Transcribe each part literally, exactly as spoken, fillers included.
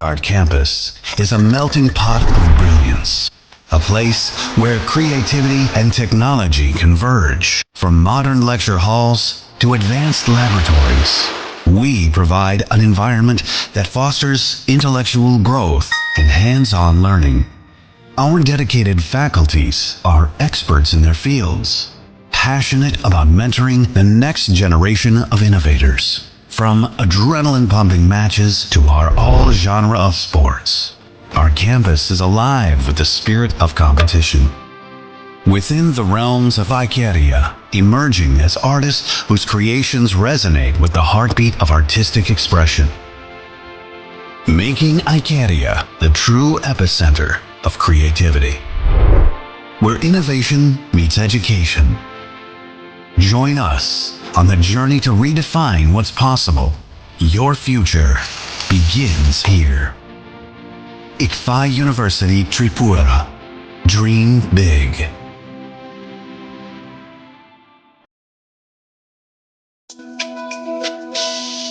Our campus is a melting pot of brilliance, a place where creativity and technology converge. From modern lecture halls to advanced laboratories, we provide an environment that fosters intellectual growth and hands-on learning. Our dedicated faculties are experts in their fields, passionate about mentoring the next generation of innovators. From adrenaline-pumping matches to our all-genre of sports, our campus is alive with the spirit of competition. Within the realms of Icaria, emerging as artists whose creations resonate with the heartbeat of artistic expression. Making Icaria the true epicenter of creativity, where innovation meets education. Join us on the journey to redefine what's possible. Your future begins here. ICFAI University Tripura. Dream big.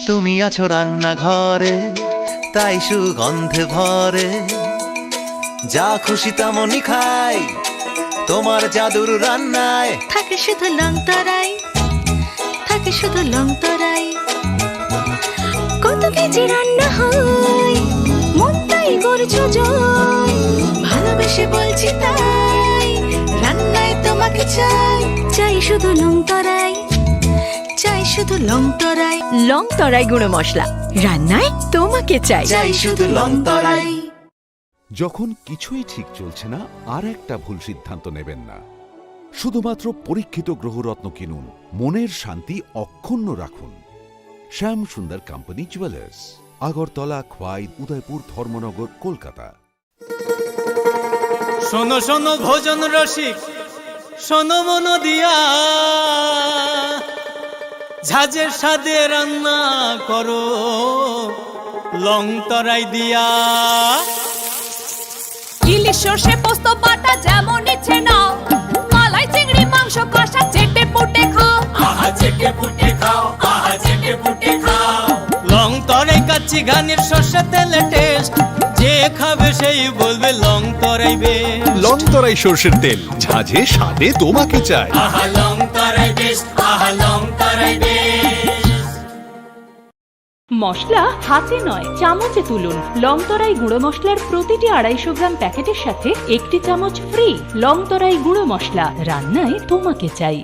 তুমি আছো রান্নাঘরে, তাই সুগন্ধে ভরে। যা খুশি তেমনই খাই, তোমার জাদুর রান্নায়। থাকে শুধু লং তরাই, থাকে শুধু লং তরাই। কত কেজি রান্না হয়, মনটাই করছো জয়। ভালোবেসে বলছি তাই, রান্নায় তোমাকে চাই। চাই শুধু লং তরাই, চাই শুধু লং তরাই। লং তরাই গুঁড়ো মশলা, রান্নায় তোমাকে চাই। চাই শুধু লং তরাই। যখন কিছুই ঠিক চলছে না, আর একটা ভুল সিদ্ধান্ত নেবেন না। শুধুমাত্র পরীক্ষিত গ্রহরত্ন কিনুন, মনের শান্তি অক্ষুণ্ণ রাখুন। শ্যাম সুন্দর কোম্পানি জুয়েলার্স, আগরতলা, খোয়াই, উদয়পুর, ধর্মনগর, কলকাতা। শোনো শোনো ভোজন রসিক, শোনো মন দিয়া, ঝাঁঝের স্বাদে রান্না করো লং তরাই দিয়া। ইলিশ সর্ষে পোস্ত বাটা যেমন ইচ্ছে নাও, মালাই চিংড়ি মাংস কষা চেটে পুটে খাও। আহা চেটে পুটে খাও, আহা চেটে পুটে খাও। লং তরাই কাচ্চি ঘানির সর্ষে তেলে টেস্ট, যে খাবে সেই বলবে লং তরাই বেশ। লং তরাই সর্ষের তেল, ঝাঁঝে স্বাদে তোমাকে চাই। আহা লং তরাই বেশ, আহা লং তরাই বেশ। মশলা হাতে নয়, চামচে তুলুন। লং তরাই গুঁড়ো মশলার প্রতিটি আড়াইশো গ্রাম প্যাকেটের সাথে একটি চামচ ফ্রি। লং তরাই গুঁড়ো মশলা, রান্নায় তোমাকে চাই।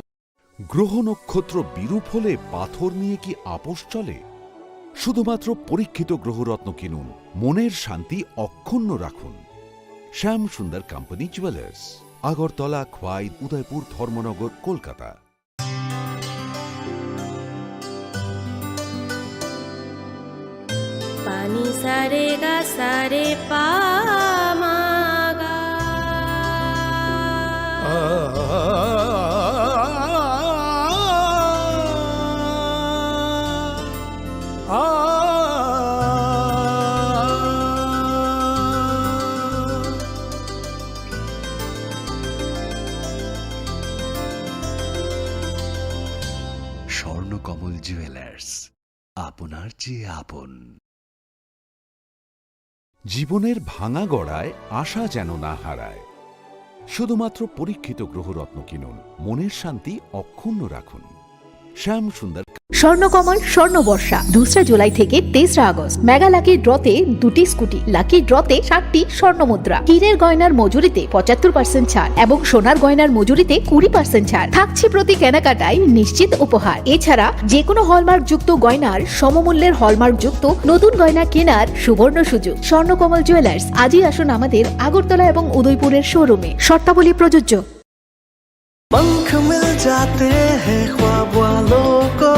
গ্রহ নক্ষত্র বিরূপ হলে পাথর নিয়ে কি আপোষ চলে? শুধুমাত্র পরীক্ষিত গ্রহরত্ন কিনুন, মনের শান্তি অক্ষুণ্ণ রাখুন। Shyam Sundar company jewellers, Agartala, Khowai, Udaipur, Dharmanagar, Kolkata. Pani sare ga sare pa ma ga. Swarnakamal jewellers, আপনার চেয়ে আপন। জীবনের ভাঙা গড়ায় আশা যেন না হারায়। শুধুমাত্র পরীক্ষিত গ্রহরত্ন কিনুন, মনের শান্তি অক্ষুণ্ণ রাখুন। শ্যাম সুন্দর। স্বর্ণকমল স্বর্ণবর্ষা, দুসরা জুলাই থেকে তেসরা আগস্ট। মেগা লাকি ড্রতে দুটি স্কুটি, লাকি ড্রতে সাতটি স্বর্ণ মুদ্রা, হীরের গয়নার মজুরিতে পঁচাত্তর পার্সেন্ট ছাড় এবং সোনার গয়নার মজুরিতে কুড়ি পার্সেন্ট ছাড় থাকছে। প্রতি কেনাকাটায় নিশ্চিত উপহার। এছাড়া যে কোনো হলমার্কযুক্ত গয়নার সমমূল্যের হলমার্কযুক্ত নতুন গয়না কেনার সুবর্ণ সুযোগ। স্বর্ণকমল জুয়েলার্স, আজই আসুন আমাদের আগরতলা এবং উদয়পুরের শোরুমে। শর্তাবলী প্রযোজ্য। पंख मिल जाते हैं ख्वाब वालों को,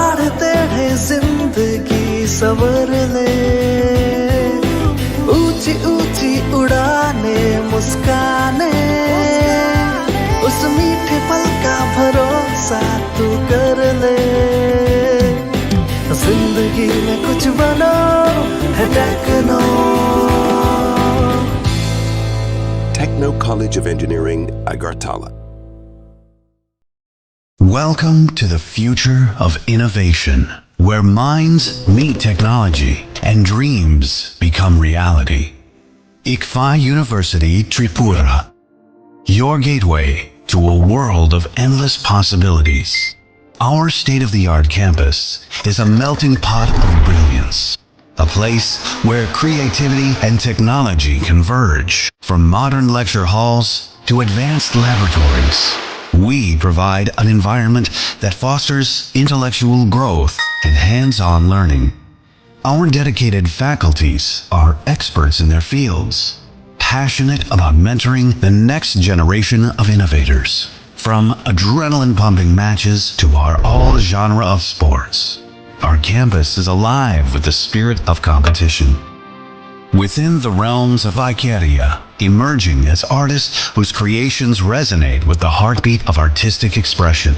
आड़े टेढ़े जिंदगी संवर ले। ऊंची ऊंची उड़ाने, मुस्काने, उस मीठे पल का भरोसा तू कर ले। जिंदगी में कुछ बनो है techno. Techno College of Engineering, Agartala. Welcome to the future of innovation. where minds meet technology and dreams become reality. Ikfa University Tripura, your gateway to a world of endless possibilities. Our state-of-the-art campus is a melting pot of brilliance, a place where creativity and technology converge. From modern lecture halls to advanced laboratories, we provide an environment that fosters intellectual growth and hands-on learning. Our dedicated faculties are experts in their fields, passionate about mentoring the next generation of innovators. From adrenaline-pumping matches to our all-genre of sports, our campus is alive with the spirit of competition. Within the realms of Icaria, emerging as artists whose creations resonate with the heartbeat of artistic expression.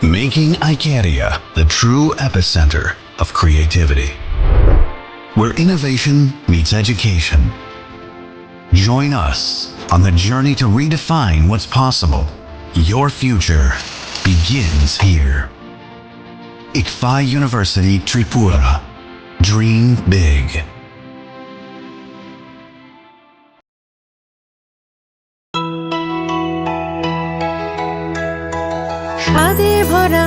Making Icaria the true epicenter of creativity, where innovation meets education. Join us on the journey to redefine what's possible. Your future begins here. Ikfa University Tripura. Dream big. স্বাদে ভরা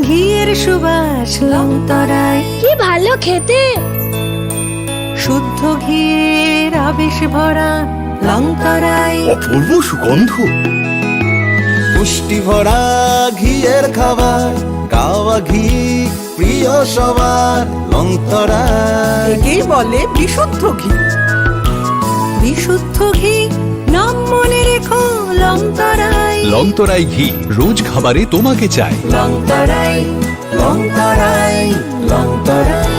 ঘিয়ের সুবাস লংতরাই। কি ভালো খেতে! শুদ্ধ ঘিয়ের আবেশ ভরা লংতরাই। অপূর্ব সুগন্ধ। পুষ্টি ভরা ঘিয়ের খাবার, গাওয়া ঘি প্রিয় সবার লংতরাই। একেই বলে বিশুদ্ধ ঘি। বিশুদ্ধ ঘি, নাম মনে রেখো লংতরাই। লংতরাই ঘি, রোজ খাবারে তোমাকে চাই। লংতরাই, লংতরাই, লংতরাই।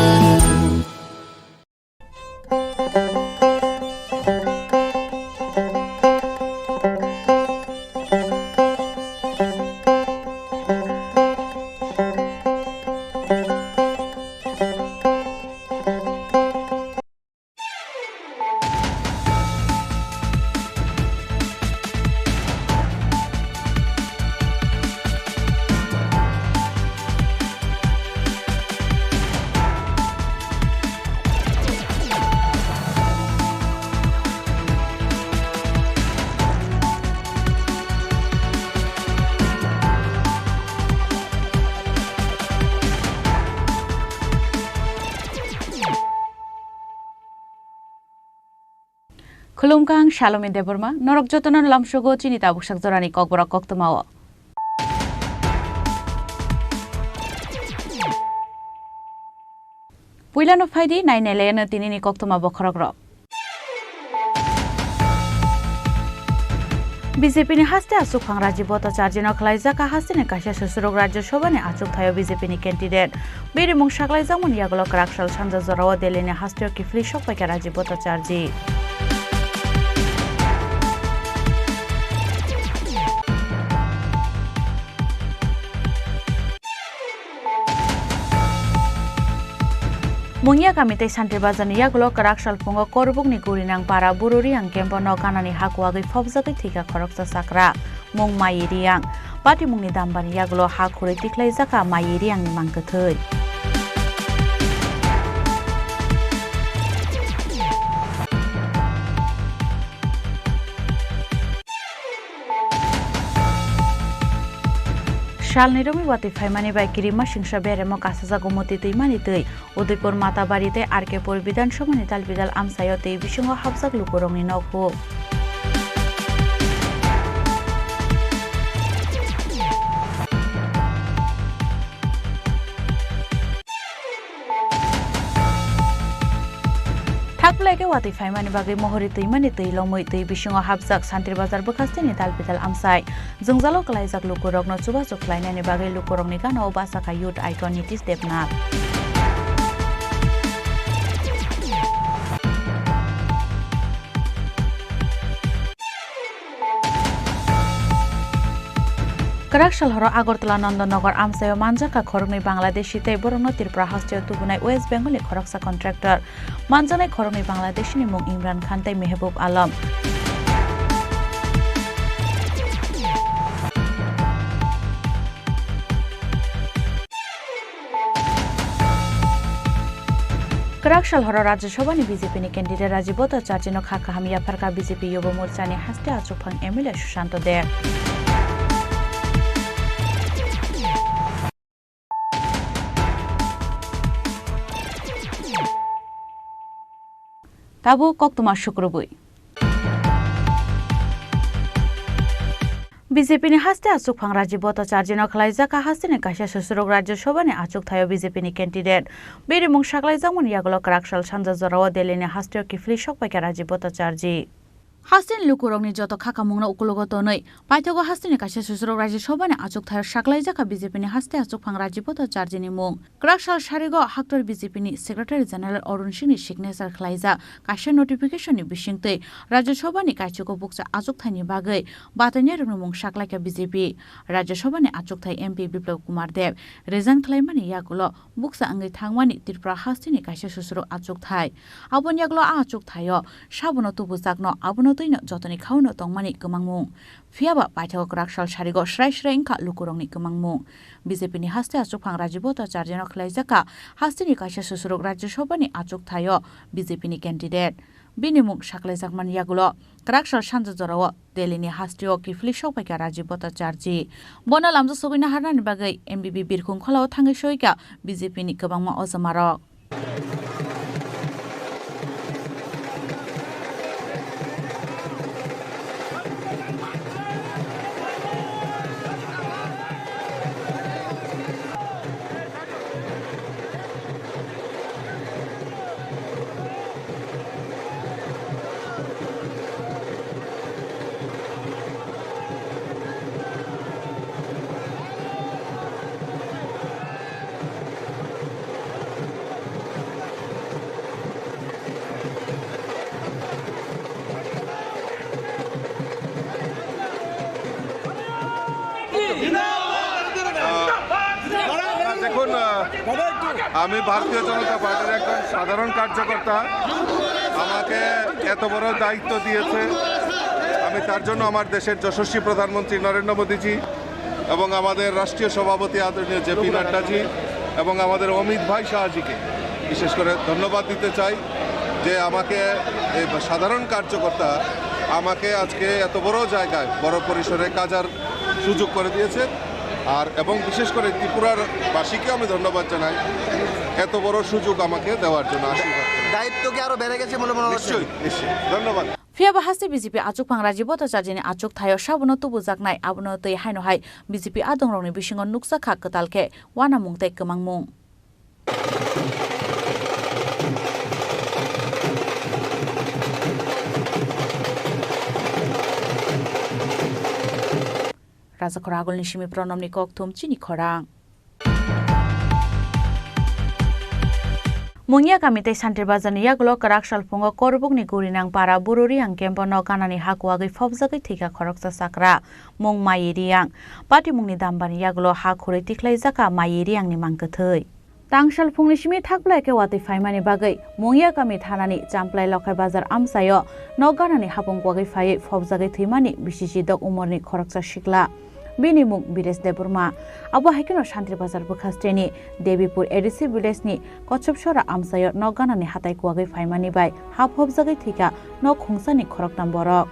Khulumkha, ang Salome Debbarma, norok jotono lamsogo chini tabuksak jorani kokborok koktwmao. Puilano phaidi, nainailayano tinini koktwma bokhorokrok. B J P ni haste achukphang Rajiv Bhattacharjee no khlaijak, a haste ni kaisa susurok Rajya Sabha ni achukthaio B J P ni candidate. Birimung saklaijakmani yagulo kwraksal sanja jorao Delhi ni hasteo kiphilwi sokpaikha Rajiv Bhattacharjee. Mungya kami tei Santir Bazar ni yagulo kwraksal phungo Korbuk ni Gurinang para Buru Riang camp o nok ganani hakuagwi phobjagwi thwikha khoroksa chakra. Mung Mayi Riang. Patimungni dambani yagulo ha khurui tikhlaijakha Mayi Riangni mangkwthwi. Salni romwi watwi phaimani bai kirima singsa beremo kasajago Moti twimani twi. Udaipur Matabari tei R K Pur Bidhan Sabhani dalbidal amchaio twi bisingo hapjak lukurokni nok huk. Thakphlai khe watwi phaimani bagwi Mohori twimani twi lomwi twi bisingo hapjak Santir Bazar bwkhasteni dalbidal amchai. Jwngjalo kwlaijak lukurokno chubachu khlainani bagwi lukurokni gana-o bachakha youth icon Nitish Debnath. Kwrak sal horo Agartala Nandanagar amchaio manjakha khoroknwi Bangladeshi tei borokno Tripura hasteo tubunai West Bengal ni khoroksa contractor. Manjaknai khoroknwi Bangladeshini mung Imran Khan tei Mehbub Alam. Kwrak sal horo Rajya Sabha ni B J P ni candidate Rajiv Bhattacharjee no kha kaham yapharkha B J P Yuba Morcha ni haste achukphang M L A Sushanto Deb. Tabuk koktwma sukrubwi. B J P ni haste achukphang Rajiv Bhattacharjee no khwlaijak kha haste ni kaisa susurok Rajya Sabha ni achukthaio B J P ni candidate. Bini mung saklaijakmani yagulo kwrak sal sanja jorao Delhi ni hasteo kiphilwi sokpaikha Rajiv Bhattacharjee. Hasteni lukurokni joto khakamungno ukulogo tonwi, paithago hasteni kaisa susurok Rajya Sabhani achukthaio saklaijak kha B J P ni haste achukphang Rajiv Bhattacharjee ni mung. Kwrak sal sarigo haktor B J P ni Secretary General Arun Singh ni signature khwlaijak kaisa notification ni bisingtwi Rajya Sabhani kaichugo bukcha achukthaini bagwi batainairokni mung saklaikha B J P. Rajya Sabhani achukthai M P Biplab Kumar Deb resign khwlaimani yagulo bukcha wngwi thangmani Tripura hasteni kaisa susurok achukthai. Aboni yagulo a achukthaio sabono tubujakno, abono twino jotoni khauno tongmani kwmangmung. Phiyaba paithago kwrak sal sarigo srai srai wngkha lukurokni kwmangmung. B J P ni haste achukphang Rajiv Bhattacharjee no khwlaijak kha hasteni kaisa susurok Rajya Sabhani achukthaio B J P ni candidate. Bini mung saklaijakmani yagulo kwrak sal sanja jorao Delhi ni hasteo kiphilwi sokpaikha Rajiv Bhattacharjee. Bono lamjak sogwi naharnani bagwi M B B Birkhung kholao thangwi soikha B J P ni kwbangma ojomarok. আহ, দেখুন, আহ, আমি ভারতীয় জনতা পার্টির একজন সাধারণ কার্যকর্তা। আমাকে এত বড় দায়িত্ব দিয়েছে, আমি তার জন্য আমার দেশের যশস্বী প্রধানমন্ত্রী নরেন্দ্র মোদীজি এবং আমাদের রাষ্ট্রীয় সভাপতি আদরণীয় জে পি নাড্ডাজি এবং আমাদের অমিত ভাই শাহজিকে বিশেষ করে ধন্যবাদ দিতে চাই যে আমাকে, এই সাধারণ কার্যকর্তা, আমাকে আজকে এত বড় জায়গায়, বড় পরিসরে কাজার সুযোগ করে দিয়েছে। আর এবং বিশেষ করে ত্রিপুরার বাসীকেও আমি ধন্যবাদ জানাই এত বড় সুযোগ আমাকে দেওয়ার জন্য, আশীর্বাদ করার। দায়িত্ব কি আরো বেড়ে গেছে বলে মনে হচ্ছে? নিশ্চয়ই, নিশ্চয়ই। ধন্যবাদ। Phiyaba haste B J P achukphang Rajiv Bhattacharjee ni achukthaio sabono tubujaknai, abono twi haino hai B J P adongrokni bisingo nukjakha kwtal khe uanamung tei kwmangmung. Rajakhor agulni simi Pranamni kokthum chini khorang. Mungya kami tei Santir Bazarni yagulo kwrak salphungo Korbukni Gurinang para Buru Riang camp-o nok ganani ha kuwagwi phobjagwi thwikha khoroksa chakra, mung Mayi Riang. Patimungni dambani yagulo ha khurwi tikhlaijakha Mayi Riangni mang kwthwi. Tangsalphungni simi thakblai khe watwi phaimani bagwi Mungya kami thanani Champlai Lokhai Bazar amchaio nok ganani hapung kuwagwi phaiwi phobjagwi thwimani bisi chidok umorni khoroksa sikla. Bini mung Biresh Debbarma. Abo hai kheno Santir Bazar bwkhasteni Debipur A D C village ni Kochopsora amchaio nok ganani hatai kuwagwi phaimani bai ha phobjagwi thwikha nok khungsani khoroktham borok.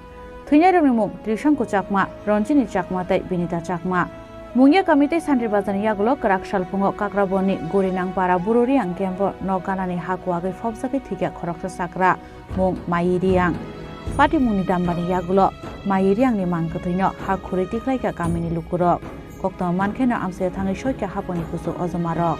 Thwinairokni mung Trishanku Chakma, Ranjini Chakma tei Binita Chakma. Mungya kami tei Santir Bazarni yagulo kwrak salphungo Kakrabonni Gurinang para Buru Riang camp-o nok ganani ha kuwagwi phobjagwi thwikha khoroksa chakra, mung Mayi Riang. Patimungni dambani yagulo Mayi Riangni mang kwthwino ha khurwi tikhlaikha kamini lukurok. Koktwma mankheno amchaio thangwi soikha haponi kuchuk ojomarok.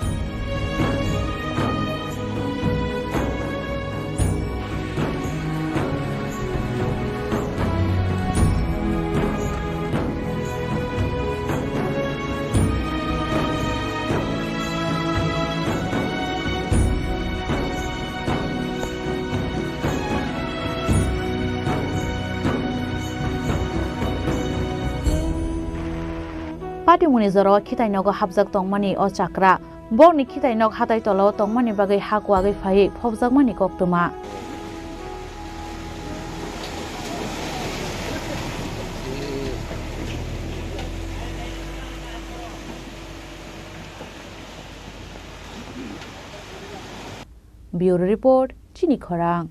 Patimungni jorao khitai nogo hapjak tongmani o chakra. Borokni khitai nok hatai tolao tongmani bagwi ha kuwagwi phaiwi phobjakmani koktwma. Bureau Report, Chini Khorang.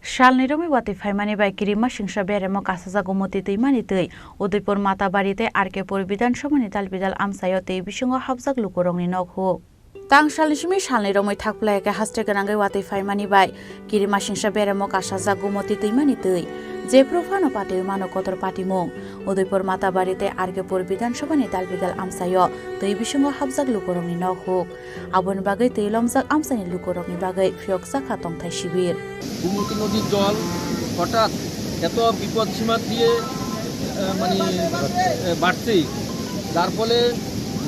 Salni romwi watwi phaimani bai kirima singsa beremo kasajak Gumoti twimani twi. Udaipur Matabari tei R K Pur Bidhan Sabhani dalbidal amchaio twi bisingo hapjak lukurokni nok huk. Tang salni simi salni romwi thakphlai khe haste gwnangwi watwi phaimani bai kirima singsa beremo kasajak Gumoti twimani twi. Jephru phano patiwi mano kotor patimung. Udaipur Matabari tei R K Pur Bidhan Sabhani dalbidal amchaio twi bisingo hapjak lukurokni nok huk. Aboni bagwi twi lomjak amchaini lukurokni bagwi phiyokjak kha tongthai shibir. Gomti নদীর জল হঠাৎ এত বিপদ সীমা দিয়ে, আহ, মানে, আহ, বাড়ছে, যার ফলে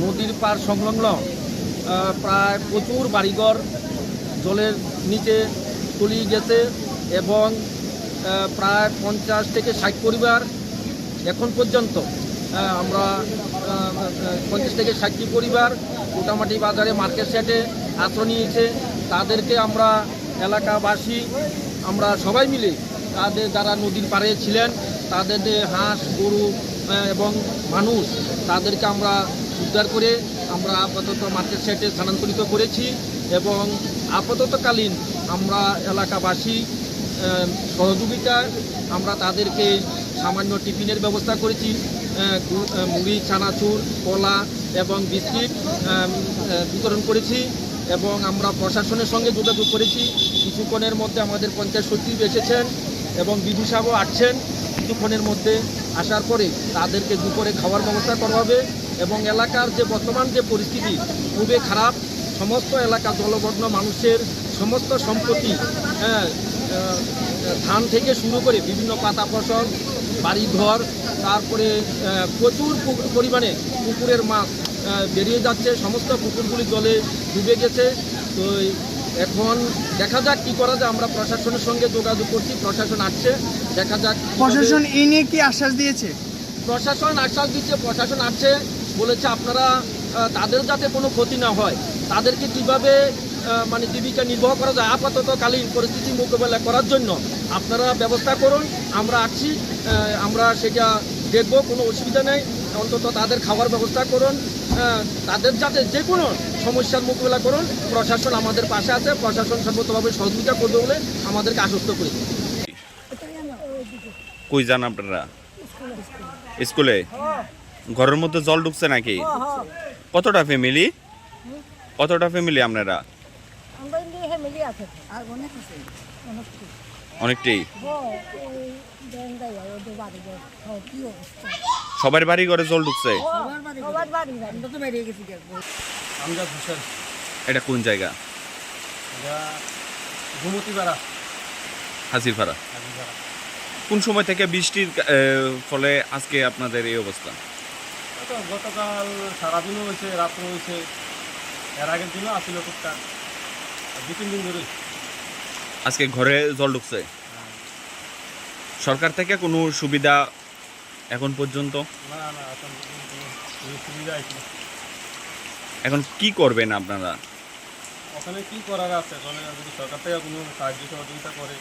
নদীর পাড় সংলগ্ন, আহ, প্রায় প্রচুর বাড়িঘর জলের নিচে তলিয়ে গেছে এবং, আহ, প্রায় পঞ্চাশ থেকে ষাট পরিবার এখন পর্যন্ত, আহ, আমরা, আহ, আহ, পঞ্চাশ থেকে ষাটটি পরিবার কোটামাটি বাজারে মার্কেট শেডে আশ্রয় নিয়েছে। তাদেরকে আমরা এলাকাবাসী, আমরা সবাই মিলে তাদের, যারা নদীর পাড়ে ছিলেন, তাদের যে হাঁস, গরু, আহ, এবং মানুষ, তাদেরকে আমরা উদ্ধার করে আমরা আপাতত মার্কেট শেডে স্থানান্তরিত করেছি এবং আপাততকালীন আমরা এলাকাবাসী, আহ, সহযোগিতায় আমরা তাদেরকে সামান্য টিফিনের ব্যবস্থা করেছি, আহ, গু-, আহ, মুড়ি, চানাচুর, কলা এবং বিস্কিট, আহ, আহ, বিতরণ করেছি এবং আমরা প্রশাসনের সঙ্গে যোগাযোগ করেছি। কিছুক্ষণের মধ্যে আমাদের পঞ্চায়েত সচিব এসেছেন এবং বিডিও সাহেবও আসছেন। কিছুক্ষণের মধ্যে আসার পরে তাদেরকে দুপুরে খাওয়ার ব্যবস্থা করা হবে এবং এলাকার যে বর্তমান যে পরিস্থিতি খুবই খারাপ, সমস্ত এলাকা জলমগ্ন, মানুষের সমস্ত সম্পত্তি, হ্যাঁ, আহ, ধান থেকে শুরু করে বিভিন্ন পাতা ফসল, বাড়িঘর, তারপরে, আহ, প্রচুর পুকুর, পরিমাণে পুকুরের মাছ, আহ, বেরিয়ে যাচ্ছে, সমস্ত পুকুরগুলি জলে ডুবে গেছে। তো এই এখন দেখা যাক কি করা যায়। আমরা প্রশাসনের সঙ্গে যোগাযোগ করছি, প্রশাসন আসছে, দেখা যাক কিভাবে। প্রশাসন এ নিয়ে কি আশ্বাস দিয়েছে? প্রশাসন আশ্বাস দিচ্ছে, প্রশাসন আসছে, বলেছে আপনারা, আহ, তাদের যাতে কোনো ক্ষতি না হয়, তাদেরকে কিভাবে, আহ, মানে জীবিকা নির্বাহ করা যায়, আপাততকালীন পরিস্থিতি মোকাবেলা করার জন্য আপনারা ব্যবস্থা করুন। আমরা আসছি, আহ, আমরা সেটা দেখব, কোনো অসুবিধা নেই। অন্তত তাদের খাওয়ার ব্যবস্থা করুন, আহ, তাদের যাতে যে কোনো সমস্যার মোকাবেলা করুন। প্রশাসন আমাদের পাশে আছে, প্রশাসন সর্বতোভাবে সহযোগিতা করবে বলে আমাদেরকে আশ্বস্ত করেছে। কই যান আপনারা? স্কুলে? ঘরের মধ্যে জল ঢুকছে নাকি? কতটা ফ্যামিলি? কতটা ফ্যামিলি আপনারা? আমরা এমনি ফ্যামিলি আছে। আর অনেক আছে। অনেক কিছু। অনেকটাই? ও, ওই বেঙ্গাই, ওই যে বাড়ি ঘর, সব কি অবস্থা? সবার বাড়ি ঘরে জল ঢুকছে? ও, সবার বাড়ি ঘরে। সবার বাড়ি ঘরে। আমরা তো বেরিয়ে গেছি কি একবার। আমজাদ হোসেন। এটা কোন জায়গা? এটা গোমতীপাড়া। হাজিরপাড়া। হাজিরপাড়া। কোন সময় থেকে বৃষ্টির, এ, ফলে আজকে আপনাদের এই অবস্থা? এই তো গতকাল সারাদিনও হয়েছে, রাত্রে হয়েছে, এর আগের দিনও আসছিল টুকটাক, আর দু তিন দিন ধরে। আজকে ঘরে জল ঢুকছে? হ্যাঁ। সরকার থেকে কোনো সুবিধা এখন পর্যন্ত? না, না, এখন পর্যন্ত কোনো সুযোগ সুবিধা হয়নি। এখন কি করবেন আপনারা? ওখানে কি করার আছে? ওখানে যদি সরকার থেকে কোনো সাহায্য সহযোগিতা করে,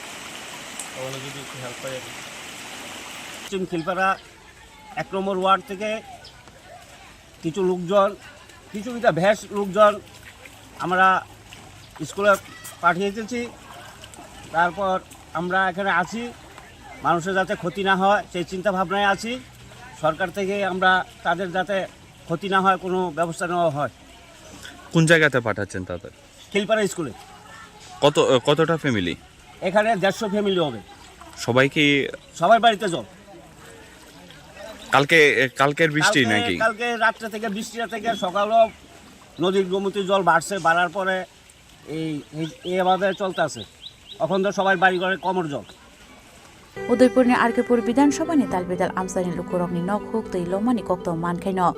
তাহলে যদি একটু হেল্প পাই আর কি। পশ্চিম খিলপাড়া এক নম্বর ওয়ার্ড থেকে কিছু লোকজন, কিছু এটা বেশ লোকজন আমরা স্কুলে পাঠিয়ে দিয়েছি। তারপর আমরা এখানে আছি, মানুষের যাতে ক্ষতি না হয় সেই চিন্তা ভাবনায় আছি। সরকার থেকে আমরা তাদের যাতে ক্ষতি না হয় কোনো ব্যবস্থা নেওয়া হয়। কোন জায়গাতে পাঠাচ্ছেন তাদের? খিলপাড়া স্কুলে। কত, কতটা ফ্যামিলি? এখানে দেড়শো ফ্যামিলি হবে। সবাই কি? সবার বাড়িতে জল। কালকে, কালকের বৃষ্টি কালকে, নাকি? কালকে রাত্রে থেকে বৃষ্টি থেকে সকালও নদীর গোমতী জল বাড়ছে, বাড়ার পরে এই, এই, এইভাবে চলতে আছে। এখন তো সবাই বাড়ি ঘরে কোমর জল। Udaipurni R K Pur Bidhan Sabhani dalbidal amchaini lukurokni nok huk twi lomani koktong mankhaino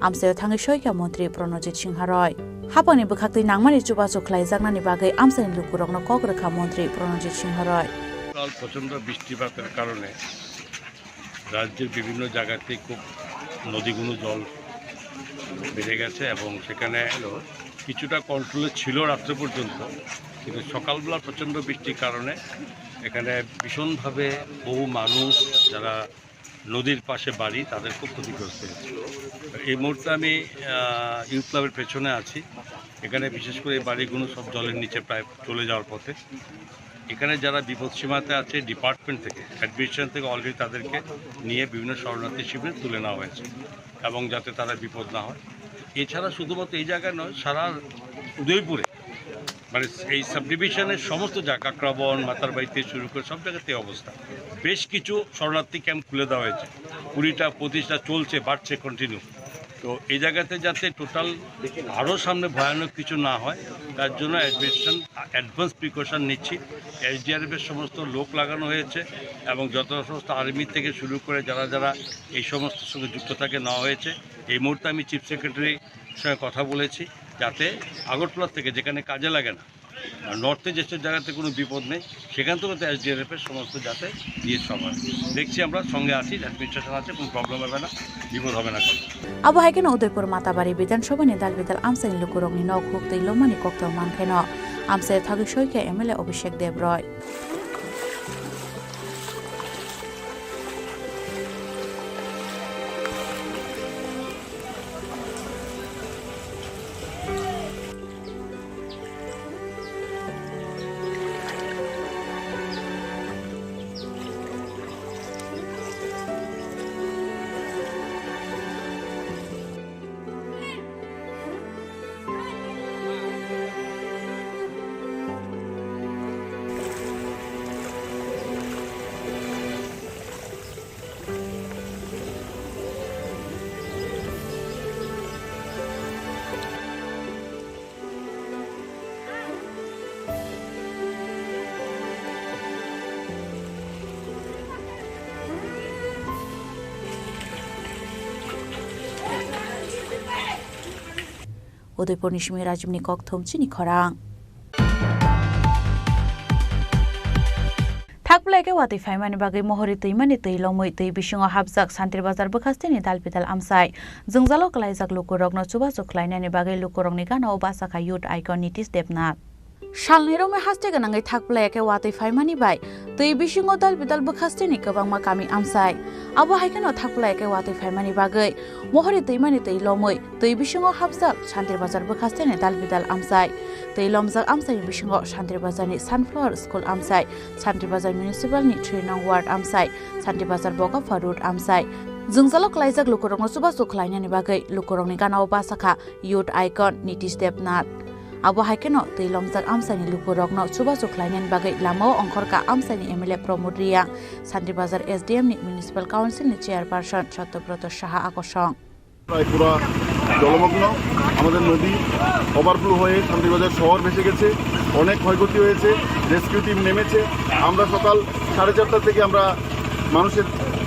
amchaio thangwi soikha montri Pranojit Singha Roy. Haphangni bwkhaktwi nangmani chubachu khlaijaknani bagwi amchaini lukurokno kok rwkha montri Pranojit Singha Roy. কাল প্রচণ্ড বৃষ্টিপাতের কারণে রাজ্যের বিভিন্ন জায়গাতে খুব নদীগুলো জল বেড়ে গেছে এবং সেখানে কিছুটা কন্ট্রোলে ছিল রাত্রে পর্যন্ত, কিন্তু সকালবেলা প্রচণ্ড বৃষ্টির কারণে এখানে ভীষণভাবে বহু মানুষ যারা নদীর পাশে বাড়ি, তাদের খুব ক্ষতিগ্রস্ত হয়েছে। এই মুহূর্তে আমি, আহ, ইউথ ক্লাবের পেছনে আছি। এখানে বিশেষ করে এই বাড়িগুলো সব জলের নিচে প্রায় চলে যাওয়ার পথে। এখানে যারা বিপদ সীমাতে আছে, ডিপার্টমেন্ট থেকে, অ্যাডমিনিস্ট্রেশন থেকে অলরেডি তাদেরকে নিয়ে বিভিন্ন শরণার্থী শিবিরে তুলে নেওয়া হয়েছে, এবং যাতে তারা বিপদ না হয়। এছাড়া শুধুমাত্র এই জায়গায় নয়, সারা উদয়পুরে, মানে, এই সাবডিভিশনের সমস্ত জায়গা, কাকরাবন, মাতারবাড়ি থেকে শুরু করে সব জায়গাতে এই অবস্থা। বেশ কিছু শরণার্থী ক্যাম্প খুলে দেওয়া হয়েছে, কুড়িটা, পঁচিশটা চলছে, বাড়ছে কন্টিনিউ। তো এই জায়গাতে যাতে টোটাল আরও সামনে ভয়ানক কিছু না হয়, তার জন্য অ্যাডমিনিস্ট্রেশন অ্যাডভান্স প্রিকশন নিচ্ছি। এসডিআরএফের সমস্ত লোক লাগানো হয়েছে এবং যত সমস্ত আর্মি থেকে শুরু করে যারা যারা এই সমস্ত সঙ্গে যুক্ত থাকে নেওয়া হয়েছে। এই মুহূর্তে আমি চিফ সেক্রেটারির সঙ্গে কথা বলেছি, যাতে আগরতলা থেকে, যেখানে কাজে লাগে না, আর নর্থে যেসব জায়গাতে কোনো বিপদ নেই, সেখান থেকে তো এসডিআরএফের সমস্ত যাতে দিয়ে সব হয়। দেখছি আমরা, সঙ্গে আছি, অ্যাডমিনিস্ট্রেশন আছে, কোনো প্রবলেম হবে না, বিপদ হবে না কোনো। Abo hai kheno Udaipur Matabari Bidhan Sabha ni dal bidal amchaini lukurokni nok huk twi lomani kokthom man kheno amchai thagwi soi khe M L A Abhishek Deb Roy. Udaipurni simi Rajibni kokthom chini khorang. Thakpla eke watwi phaimani bagwi mohori twimani twi lomwi twi bisingo hapjak Santri Bazar bwkhasteni dal bidal amchai. Jwngjalo kwlaijak lukurokno chubachu khlainani bagwi lukurokni gana-o bachakha youth icon Nitish Debnath. Salni romwi haste gwnangwi thakpla eke watwi phaimani bai twi bisingo dal bidal bwkhasteni kwbangma kami amchai. Abo hai kheno thakpla eke watwi phaimani bagwi mohori twimani twi lomwi twi bisingo hapjak Santri Bazar bwkhasteni dal bidal amchai. Twi lomjak amchaini bisingo Santri Bazarni Sunflower School amchai, Santri Bazar Municipalni three nong ward amchai, Santri Bazar Bokapha Road amchai. Jwngjalo kwlaijak lukurokno chubachu khlainani bagwi lukurokni gana-o bachakha youth icon Nitish Debnath. Abo hai kheno twi lomjak amchaini lukurokno chubachu khlainani bagwi lamao ongkhorkha amchaini M L A Pramod Reang, Santri Bazar S D M ni Municipal Council ni Chairperson Satyabroto Saha akosong. প্রায় পুরা জলমগ্ন, আমাদের নদী ওভারফ্লো হয়ে শান্তিবাজার শহর ভেসে গেছে, অনেক ক্ষয়ক্ষতি হয়েছে। রেস্কিউ টিম নেমেছে। আমরা সকাল সাড়ে চারটা থেকে আমরা মানুষের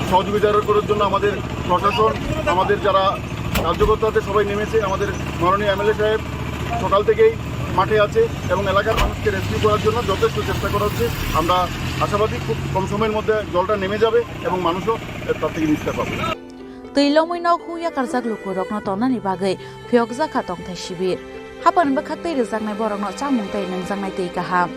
সহযোগিতা করার জন্য আমাদের প্রশাসন, আমাদের যারা কার্যকর্তা আছে সবাই নেমেছে। আমাদের মাননীয় এমএলএ সাহেব সকাল থেকেই মাঠে আছে এবং এলাকার মানুষকে রেস্কিউ করার জন্য যথেষ্ট চেষ্টা করা হচ্ছে। আমরা আশাবাদী খুব কম সময়ের মধ্যে জলটা নেমে যাবে এবং মানুষও তার থেকে নিস্তার পাবে। Twi lomwi nok huk yakarjak lukurokno tonnani bagwi phiyokjak kha tongthai shibir. Hapani bwkhak twi rwjaknai borokno chamung tei nwngjaknai twi kaham.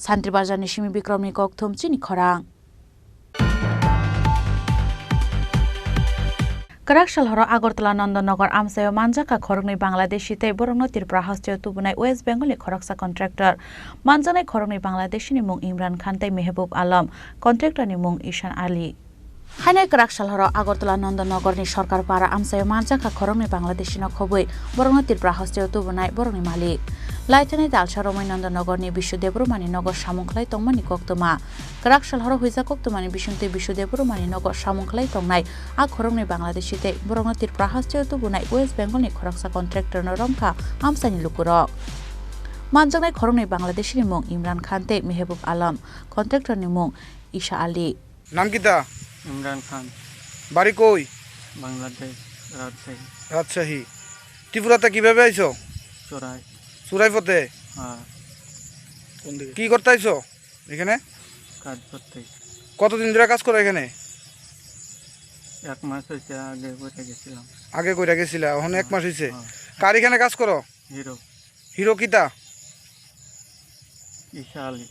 Santri Bazar ni simi Bikrom ni kokthum chini khorang. Kwrak sal horo Agartala Nandanagar amchaio manjakha khoroknwi Bangladeshi tei borokno Tripura hasteo tubunai West Bengal ni khoroksa contractor. Manjaknai khoroknwi Bangladeshi ni mung Imran Khan tei Mehbub Alam, contractor ni mung Ishan Ali. Haino kwrak sal horo Agartala Nandanagar ni Sorkar Para amchaio manjakha khoroknwi Bangladeshi no khobwi borokno Tripura hasteo tubunai borokni malik. Laithani dalsa romwi Nandanagarni Bishu Debbarmani nogo samung khlai tongmani koktwma. Kwrak sal horo huijak koktwmani bisingtwi Bishu Debbarmani nogo samung khlai tongnai a khoroknwi Bangladeshi tei borokno Tripura hasteo tubunai West Bengalni khoroksa contractorno romkha amchaini lukurok. Manjaknai khoroknwi Bangladeshini mung Imran Khan tei Mehbub Alam, contractorni mung Isha Ali. নাম কিতা? ইমরান খান। বাড়ি কই? বাংলাদেশ, রাজশাহী। রাজশাহী। ত্রিপুরাতে কিভাবে আইছো? চোরাই। চোরাই পথে? হ্যাঁ। কি করতে আইছো এখানে? কাজ করতে। কতদিন ধরে কাজ করো এখানে? এক মাস হয়েছে, আগে করে গেছিলাম। আগে কইরা গেছিলা, এখন এক হ্যাঁ, মাস হইছে। হ্যাঁ। কার এখানে কাজ করো? হিরো। হিরো কিতা? ঈশা আলী।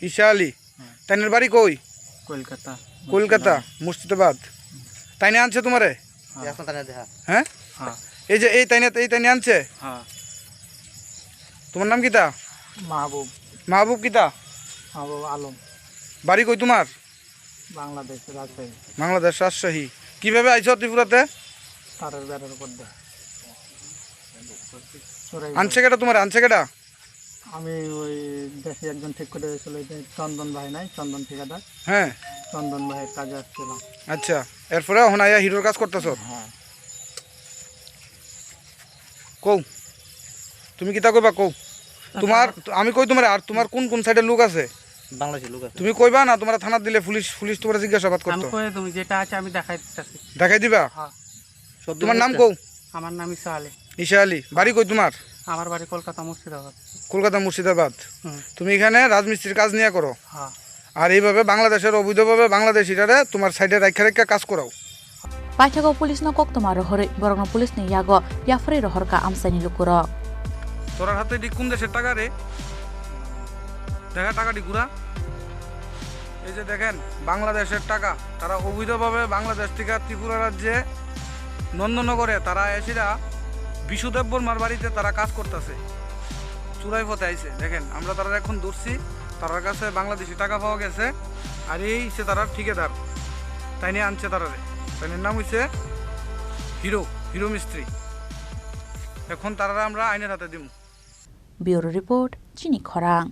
ঈশা আলী? হ্যাঁ। তাইনের বাড়ি কই? কলকাতা। কলকাতা, মুর্শিদাবাদ। মুর্শিদাবাদ। তাইনে আনছে তোমারে? হ্যাঁ। হ্যাঁ? হ্যাঁ। এই যে এই তাইনে, এই তাইনে আনছে? হ্যাঁ। তোমার নাম কিতা? মাহবুব। মাহবুব কিতা? মাহবুব আলম। বাড়ি কই তোমার? বাংলাদেশ, রাজশাহী। বাংলাদেশ, রাজশাহী। কিভাবে আইছো ত্রিপুরাতে? তারের বেড়ার উপর দিয়ে। চোরাই আনছে কেটা তোমার? আনছে কেটা? আমি ওই দেশে একজন ঠিক করে দিয়েছিল, ওই যে চন্দন ভাই নাই, চন্দন ঠিকাদার। হ্যাঁ। চন্দন ভাইয়ের কাজে আসছিলাম। আচ্ছা, এরপরে এখন আইয়া হিরোর কাজ করতেছো? হ্যাঁ। কও, তুমি কিতা কইবা কও। আচ্ছা। তোমার, আমি কই তোমার, আর তোমার কোন কোন সাইডে লোক আছে? বাংলাদেশি লোক আছে। তুমি কইবা না, তোমার থানাত দিলে পুলিশ, পুলিশ তোমার জিজ্ঞাসাবাদ আমি করতো। কই তুমি যেটা আছে আমি দেখাই দিতেছি। দেখাই দিবা? হ্যাঁ। সব তোমার নাম দিকে কও? আমার নাম ঈশা আলী। ঈশা আলী, বাড়ি কই তোমার? আমার বাড়ি কলকাতা মুর্শিদাবাদ। কলকাতা মুর্শিদাবাদ। হুম। তুমি এখানে রাজমিস্ত্রির কাজ নিয়ে করো? হ্যাঁ। আর এইভাবে বাংলাদেশের অবৈধভাবে বাংলাদেশিরারে তোমার সাইডে রাখা রাখা কাজ করাও। Paithakgo police no koktwma rohorwi borokno police ni yago yapharwi rohorkha amchaini lukurok. তোরার হাতে এটি কোন দেশের টাকা রে? দেখা টাকাটি ঘুরা। এই যে দেখেন, বাংলাদেশের টাকা। তারা অবৈধভাবে বাংলাদেশ থেকে ত্রিপুরা রাজ্যে নন্দনগরে তারা এসিরা বিশু দেববর্মার বাড়িতে তারা কাজ করতেছে। চোরাই পথে আইছে। দেখেন, আমরা তারা এখন ধরছি, তার কাছে বাংলাদেশি টাকা পাওয়া গেছে। আর এই সে তারার ঠিকাদার, তাই নিয়ে আনছে তারারে। তাই নাম হইছে হিরো, হিরো মিস্ত্রি। এখন তারারে আমরা আইনের হাতে দিমু। Bureau Report, Chini Khorang.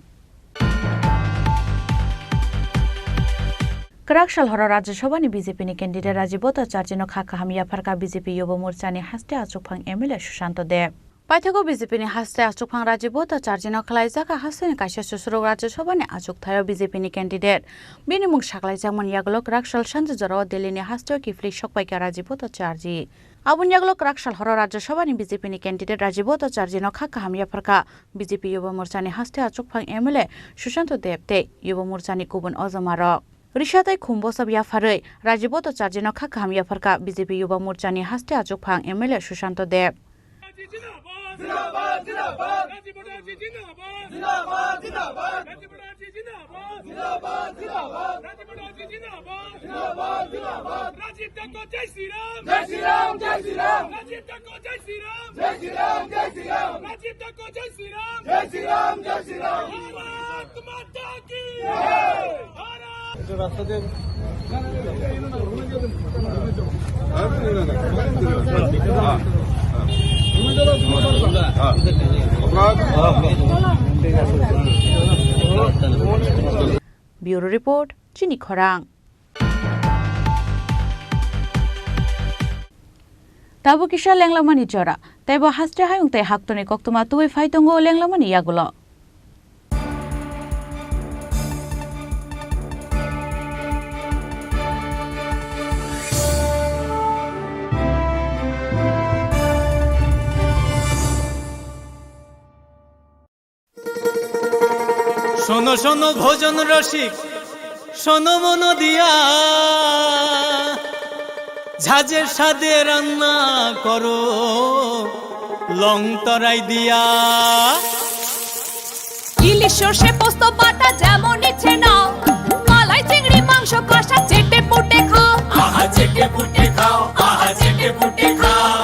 Kwrak sal horo Rajya Sabha ni B J P ni candidate Rajiv Bhattacharjee no kha kaham yapharkha B J P Yuva Morcha ni haste achukphang M L A Sushanta Deb. Paithakgo B J P ni haste achukphang Rajiv Bhattacharjee no khlaijak a haste ni kaisa susurok Rajya Sabha ni achukthai o B J P ni candidate. Bini mung saklaijakmani yagulo kwrak sal sanjwk jora o Delhi ni haste o kiphilwi sokpaikha Rajiv Bhattacharjee. Aboni yagulo kwrak sal horo Rajya Sabha ni B J P ni candidate Rajiv Bhattacharjee no kha kaham yapharkha B J P Yuva Morcha ni haste achukphang M L A Sushanta Deb tei Yuva Morcha ni kubun ojama rok. Risa tei khum bosop yapharwi Rajiv Bhattacharjee no kha kaham yapharkha B J P Yuva Morcha ni haste achukphang M L A Sushanta Deb. Rajib ঠাকুর জয় শ্রীরাম। জয় শ্রীরাম, জয় শ্রীরাম। রাজীব ঠাকুর জয় শ্রীরাম। জয় শ্রীরাম, জয় শ্রীরাম। রাজীব ঠাকুর জয় শ্রীরাম। জয় শ্রীরাম, জয় শ্রীরাম। ভারত মাতা কি জয়। Bharat. Bureau Report, Chini Khorang. Tabuk kisa lenglamani jora, tei bo haste hayung tei haktorni koktwma tubui phai tongo lenglamani yagulo. শোনো শোনো ভোজন রসিক, শোনো মন দিয়া, ঝাঁঝে স্বাদে রান্না করো লং তরাই দিয়া। ইলিশ সর্ষে পোস্ত বাটা যেমন ইচ্ছে নাও, মালাই চিংড়ি মাংস কষা চেটে পুটে খাও। আহা চেটে পুটে খাও, আহা চেটে পুটে খাও।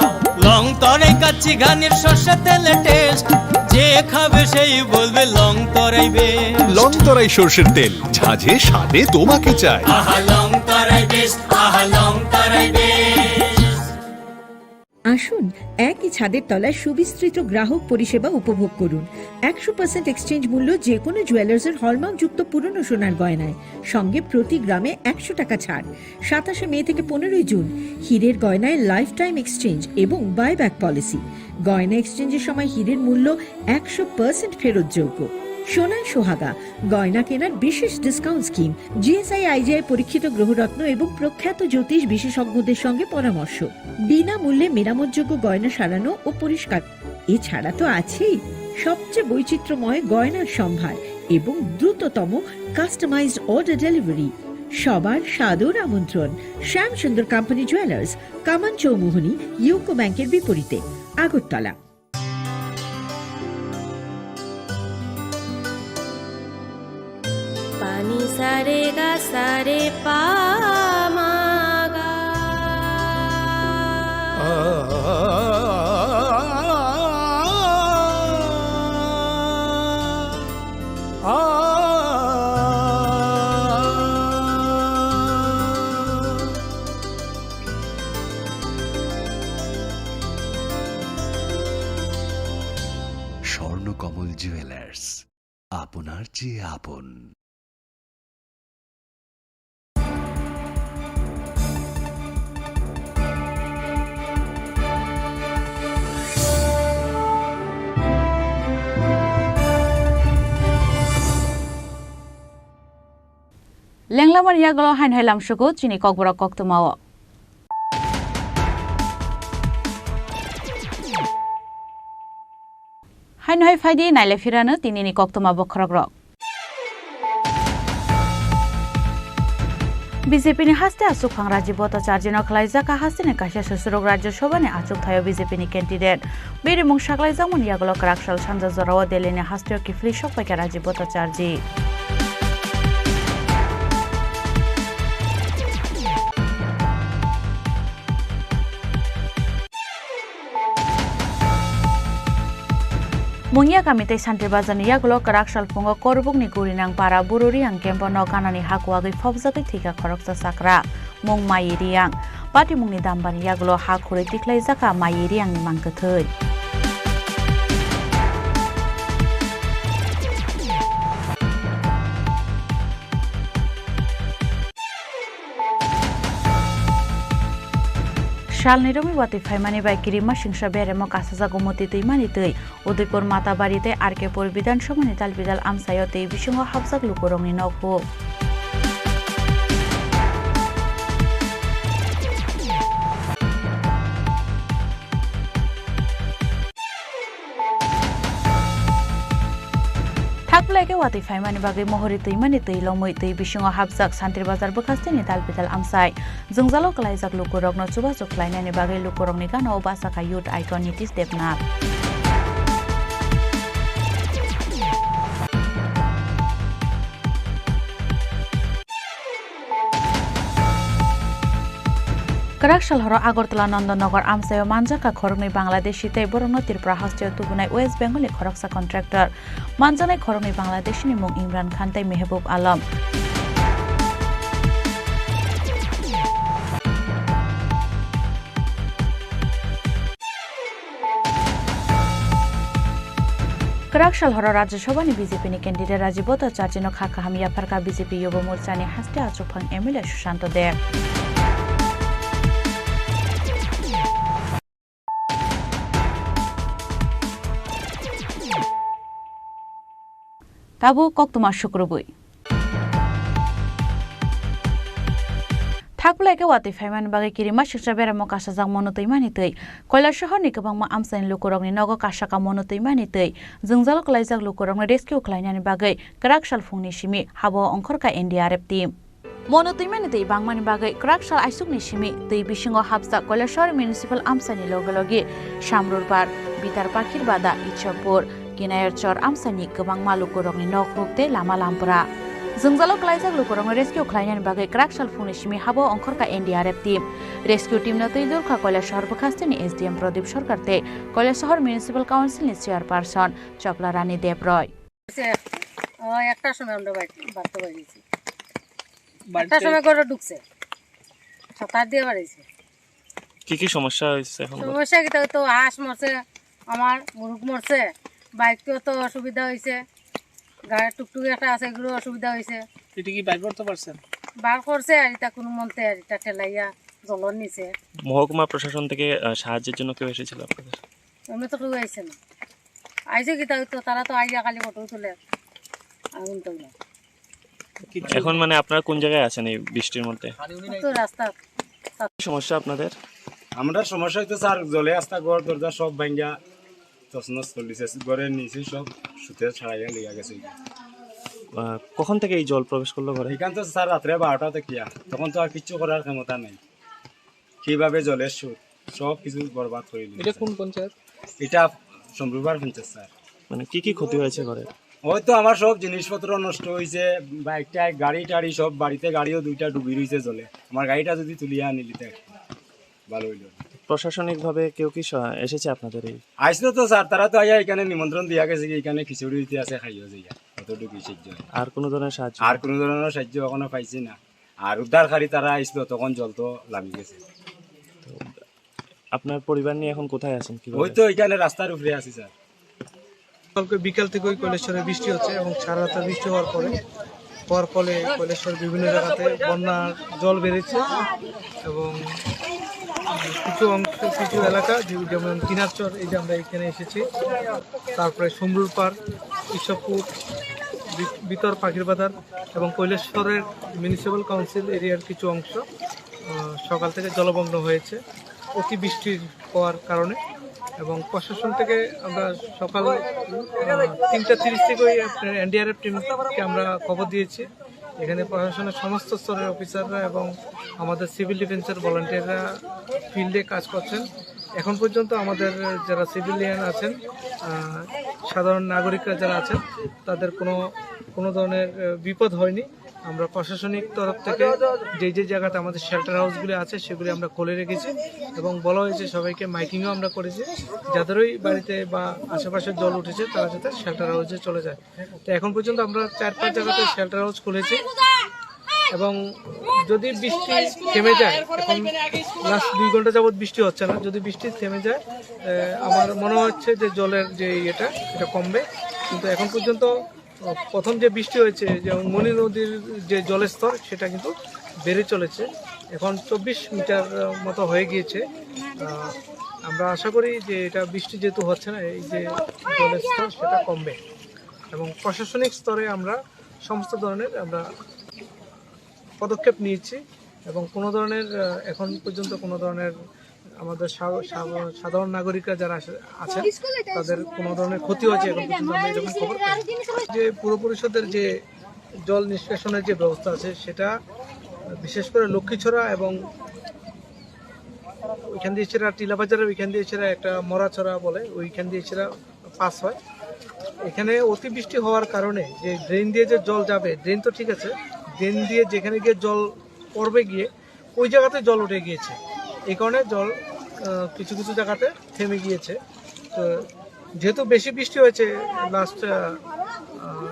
লং তরাই কাচ্চি ঘানির সর্ষে তেলে টেস্ট, যে খাবে সেই বলবে লং তরাই বেস্ট। লং তরাই সর্ষের তেল, ঝাঁঝে স্বাদে তোমাকে চাই। আহা লং তরাই বেস্ট, আহা লং তরাই বেস্ট। আসুন, একই ছাদের তলায় সুবিস্তৃত গ্রাহক পরিষেবা উপভোগ করুন। একশো পার্সেন্ট এক্সচেঞ্জ মূল্য যে কোনো জুয়েলার্সের হলমার্কযুক্ত পুরনো সোনার গয়নায়, সঙ্গে প্রতি গ্রামে একশো টাকা ছাড়। সাতাশে মে থেকে পনেরোই জুন, হীরের গয়নায় লাইফ টাইম এক্সচেঞ্জ এবং বাইব্যাক পলিসি। গয়না এক্সচেঞ্জের সময় হীরের মূল্য একশো পার্সেন্ট ফেরতযোগ্য। সোনায় সোহাগা, গয়না কেনার বিশেষ ডিসকাউন্ট স্কিম, জিএসআই আইজিআই পরীক্ষিত গ্রহরত্ন এবং প্রখ্যাত জ্যোতিষ বিশেষজ্ঞদের সঙ্গে পরামর্শ, বিনামূল্যে মেরামতযোগ্য গয়না সারানো ও পরিষ্কার। এছাড়া তো আছেই সবচেয়ে বৈচিত্র্যময় গয়নার সম্ভার এবং দ্রুততম কাস্টমাইজড অর্ডার ডেলিভারি। সবার সাদর আমন্ত্রণ শ্যামসুন্দর কোম্পানি জুয়েলার্স, কামান চৌমুহনী, ইউকো ব্যাংকের বিপরীতে, Agartala. Pani sare ga sare pa ma ga. Swarnakamal jewellers, আপনার চেয়ে আপন। Lenglamani yagulo haino hai lamsugo chini kokborok koktwmao. Haino hai phaidi naile phirano tinini koktwma bokhorokrok. B J P ni haste achukphang Rajiv Bhattacharjee no khlaijak a haste ni kaisa susurok Rajya Sabha ni achukthaio B J P ni candidate. Birimung saklaijakmani yagulo kwrak sal sanja jorao Delhi ni hasteo kiphilwi sokpaikha Rajiv Bhattacharjee. Mungia kami tei Santri Bazar ni yagulo kwrak salphungo Korbuk ni Gurinang para Buru Riang camp o nok ganani ha kuwagwi phobjagwi thwikha khoroksa chakra, mung Mai Riang. Patimung ni dambani yagulo ha khurui tikhlaijakha Mai Riang ni mang kwthwi. Salni romwi watwi phaimani bai kirima singsa beremo kasajago Moti twimani twi. Udaipur Matabari tei R K Pur Bidhan Sabha ni dalbidal amchaio twi bisingo hapjak lukurokni nok huk. Thakbwlai khe watwi phaimani bagwi Mohori twimani twi lomwi twi bisingo hapjak Santri Bazar bwkhasteni dalbidal amchai. Jwngjalo kwlaijak lukurokno chubachu khlainani bagwi lukurokni gana-o bachakha Youth Icon Nitish Debnath. Kwrak sal horo Agartala Nandanagar amchaio manjakha khoroknwi Bangladeshi tei borokno Tripura hasteo tubunai West Bengal ni khoroksa contractor. Manjaknai khoroknwi Bangladeshi ni mung Imran Khan tei Mehbub Alam. Kwrak sal horo Rajya Sabha ni B J P ni candidate Rajiv Bhattacharjee no kha kaham yapharkha B J P Yuba Morcha ni haste achukphang M L A Sushanta Deb. Tabuk koktwma sukrubwi. Thakbwlai khe watwi phaimani bagwi kirima siksa beramo kasajak Mono twimani twi. Koilasohor ni kwbangma amchaini lukurokni nogo kasaka Mono twimani twi. Jwngjalo kwlaijak lukurokno rescue khlainani bagwi kwrak sal phungni simi habo ongkhorkha N D R F team. Mono twimani twi bangmani bagwi kwrak sal aisukni simi twi bisingo hapjak Koilasor Municipal amchaini loge loge Samrurbar, Bitar Pakhir Bada, Ichhokpur, Kinayarchor amchaini kwbangma lukurokni nok huk tei lama lampra. Jwngjalo kwlaijak lukurokno rescue khlainani bagwi kwrak sal phungni simi habo ongkhorkha N D R F team. Rescue teamno twi lurkha Koilasor bwkhasteni S D M Pradip Sarkar tei Koilasor Municipal Councilni chairperson Chopla Rani Debroy. সে, ও, একটার সময় আমরা বাড়ি, বাড়িতে বাড়িয়েছি। বাড়িতে একটার সময় ঘরে ঢুকছে। সাত আট দিয়ে বাড়িয়েছে। কি কি সমস্যা হয়েছে এখন বলো? সমস্যা কিতা, তো হাঁস মরছে, আমার মুরগ মরছে, বাইক তো, তো অসুবিধা হয়েছে, গাড়ি টুকটুকি একটা আছে, এগুলো অসুবিধা হয়েছে। এটা কি বার করতে পারছেন? বার করছে আর এটা কোনো মন্তে আর এটা ঠেলাইয়া জলর নিচে। মহকুমা প্রশাসন থেকে, আহ, সাহায্যের জন্য কেউ এসেছিল আপনাদের? এমনি তো কেউ আইছে না, আইছে কিতা, তো তারা তো আইয়া খালি ফটো তুলে, আগুন তো না। এখন মানে আপনারা কোন জায়গায় আছেন এই বৃষ্টির মধ্যে? তো রাস্তা। কি সমস্যা আপনাদের? আমরা সমস্যা হইতো স্যার, জলে আস্তা ঘর দরজা সব ভাঙ্গা তছনছ করে দিছে, ঘরের নিচে সব সুতে ছাড়াইয়া লইয়া গেছে। আহ, কখন থেকে এই জল প্রবেশ করলো ঘরে? এখান তো স্যার রাত্রে বারোটা থেকে, তখন তো আর কিচ্ছু করার ক্ষমতা নেই। কিভাবে জলের সুর সব কিছু বরবাদ করে দিল। এটা কোন পঞ্চায়েত? এটা সম্ভ্রুপার পঞ্চায়েত স্যার। মানে কি কি ক্ষতি হয়েছে ঘরে? ওই তো আমার সব জিনিসপত্র নষ্ট হয়েছে, বাইক টাইক, গাড়ি টাড়ি সব, বাড়িতে গাড়িও দুইটা ডুবি রয়েছে জলে। আমার গাড়িটা যদি তুলিয়া আনিলিতে ভালো হইলো। প্রশাসনিকভাবে কেউ কি সা-, এসেছে আপনাদের এই? আইসলো তো স্যার, তারা তো আইয়া এখানে নিমন্ত্রণ দিয়া গেছে কি এখানে খিচুড়ি দিতে আছে, খাইও যাইয়া, অতটুকুই সাহায্য। আর কোনো ধরনের সাহায্য? আর কোনো ধরনের সাহায্য এখনো পাইছি না। আর উদ্ধারকারী তারা আইসলো, তখন জল তো লামি গেছে। আপনার পরিবার নিয়ে এখন কোথায় আছেন? কিভাবে ওই তো আছেন? এখানে রাস্তার উপরে আছি স্যার। কালকে বিকাল থেকে ওই কৈলেশ্বরে বৃষ্টি হচ্ছে এবং সারা রাত বৃষ্টি হওয়ার পরে, হওয়ার ফলে কৈলেশ্বর বিভিন্ন জায়গাতে বন্যার জল বেড়েছে এবং কিছু অংশ, কিছু এলাকা যে-, যেমন কিনারচর, এই যে আমরা এখানে এসেছি, তারপরে সমরুর পাড়, ইসবপুর, বি-, বিতর পাখির বাজার এবং কৈলেশ্বরের মিউনিসিপ্যাল কাউন্সিল এরিয়ার কিছু অংশ, আহ, সকাল থেকে জলমগ্ন হয়েছে অতিবৃষ্টির হওয়ার কারণে। এবং প্রশাসন থেকে আমরা সকাল, আহ, তিনটা তিরিশ থেকে ওই আপনার এনডিআরএফ টিমকে আমরা খবর দিয়েছি। এখানে প্রশাসনের সমস্ত স্তরের অফিসাররা এবং আমাদের সিভিল ডিফেন্সের ভলান্টিয়াররা ফিল্ডে কাজ করছেন। এখন পর্যন্ত আমাদের যারা সিভিলিয়ান আছেন, আহ, সাধারণ নাগরিকরা যারা আছেন, তাদের কোনো, কোনো ধরনের, আহ, বিপদ হয়নি। আমরা প্রশাসনিক তরফ থেকে যে যে জায়গাতে আমাদের শেল্টার হাউসগুলি আছে, সেগুলি আমরা খুলে রেখেছি এবং বলা হয়েছে সবাইকে, মাইকিংও আমরা করেছি, যাদেরই বাড়িতে বা আশেপাশে জল উঠেছে, তারা যাতে শেল্টার হাউসে চলে যায়। তো এখন পর্যন্ত আমরা চার পাঁচ জায়গাতে শেল্টার হাউস খুলেছি এবং যদি বৃষ্টি থেমে যায়, এখন লাস্ট দুই ঘন্টা যাবত বৃষ্টি হচ্ছে না, যদি বৃষ্টি থেমে যায়, আহ, আমার মনে হচ্ছে যে জলের যে ইয়েটা, এটা কমবে। কিন্তু এখন পর্যন্ত প্রথম যে বৃষ্টি হয়েছে, যেমন মণি নদীর যে জলস্তর, সেটা কিন্তু বেড়ে চলেছে। এখন চব্বিশ মিটার মতো হয়ে গিয়েছে। আহ, আমরা আশা করি যে এটা বৃষ্টি যেহেতু হচ্ছে না, এই যে জলস্তর, সেটা কমবে। এবং প্রশাসনিক স্তরে আমরা সমস্ত ধরনের আমরা পদক্ষেপ নিয়েছি এবং কোনো ধরনের, আহ, এখন পর্যন্ত কোনো ধরনের আমাদের সা-, সা-, সাধারণ নাগরিকরা যারা আসে-, আছেন, তাদের কোনো ধরনের ক্ষতি হয়েছে এখন পর্যন্ত আমরা এরকম খবর পাইনি। যে পুর পরিষদের যে জল নিষ্কাশনের যে ব্যবস্থা আছে, সেটা বিশেষ করে লক্ষ্মীছড়া এবং ওইখান দিয়ে ছেড়া টিলাবাজারের ওইখান দিয়ে ছেড়া একটা মরাছড়া বলে, ওইখান দিয়ে ছেড়া পাস হয়। এখানে অতিবৃষ্টি হওয়ার কারণে যে ড্রেন দিয়ে যে জল যাবে, ড্রেন তো ঠিক আছে, ড্রেন দিয়ে যেখানে গিয়ে জল পড়বে গিয়ে, ওই জায়গাতে জল উঠে গিয়েছে। এই কারণে জল, আহ, কিছু কিছু জায়গাতে থেমে গিয়েছে। তো যেহেতু বেশি বৃষ্টি হয়েছে লাস্ট, আহ, আহ,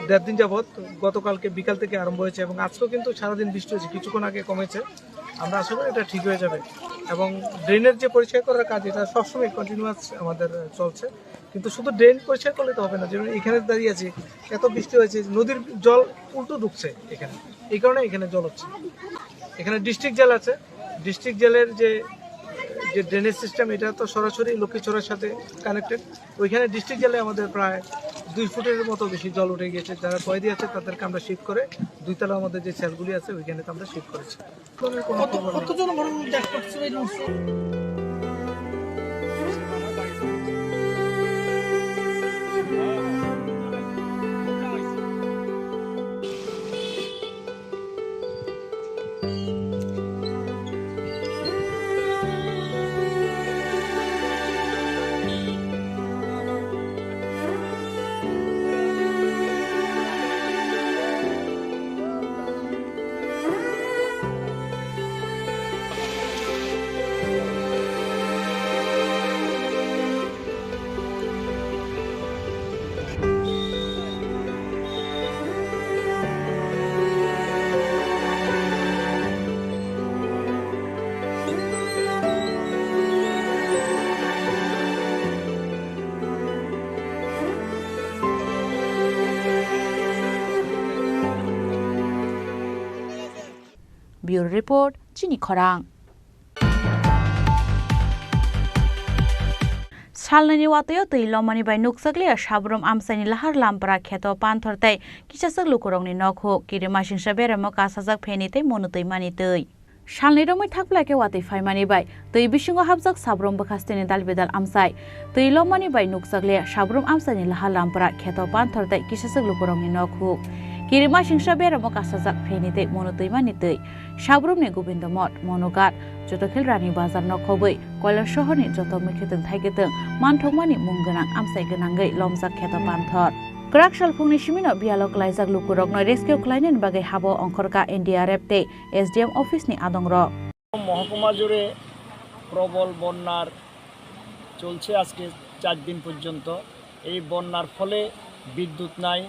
দেড় দিন যাবত, গতকালকে বিকাল থেকে আরম্ভ হয়েছে এবং আজকেও কিন্তু সারাদিন বৃষ্টি হয়েছে, কিছুক্ষণ আগে কমেছে। আমরা আশা করি এটা ঠিক হয়ে যাবে। এবং ড্রেনের যে পরিষ্কার করার কাজ, এটা সবসময় কন্টিনিউয়াস আমাদের চলছে। কিন্তু শুধু ড্রেন পরিষ্কার করলে তো হবে না, যেমন এখানে দাঁড়িয়ে আছি, এত বৃষ্টি হয়েছে, নদীর জল উল্টো ঢুকছে এখানে, এই কারণে এখানে জল হচ্ছে। এখানে ডিস্ট্রিক্ট জেল আছে, ডিস্ট্রিক্ট জেলের যে, যে ড্রেনেজ সিস্টেম, এটা তো সরাসরি লক্ষ্মীছড়ার সাথে কানেক্টেড। ওইখানে ডিস্ট্রিক্ট জেলে আমাদের প্রায় দুই ফুটের মতো বেশি জল উঠে গিয়েছে। যারা কয়েদি আছে, তাদেরকে আমরা শিফট করে দুইতলা আমাদের যে সেলগুলি আছে, ওইখানে তো আমরা শিফট করেছি। কত, কতজন মানুষ ড্যাশ করছে এই মুহূর্তে? Bureau Report, Chini Khorang. Salnini watwi o twi lomani bai nukjakliya Sabrum amchaini lahar Lampra kheto panthor tei kisachwk lukurokni nokhuk, kirimasingsa beremo kasajak pheni tei mono twimani twi. Salni romwi thakpla khe watwi phaimani bai twi bisingo hapjak Sabrum bwkhasteni dalbidal amchai. Twi lomani bai nukjakliya Sabrum amchaini lahar Lampra kheto panthor tei kisachwk lukurokni nokhuk, kirimasingsa beremo kasajak pheni tei mono twimani twi. Sabrumni Gobindo Moth, Monoghat, Jotokhel Rani Bazar nokhobwi Koilasohorni joto mwkhwtwng thaiketwng manthokmani mung gwnang amchai gwnangwi lomjak kheto panthor. Kwrak salphungni simino biyalo klaijak lukurokno rescue khlainani bagwi habo ongkhorkha N D R F tei S D M office ni adongrok. মহকুমা জুড়ে প্রবল বন্যার চলছে আজকে চার দিন পর্যন্ত। এই বন্যার ফলে বিদ্যুৎ নাই,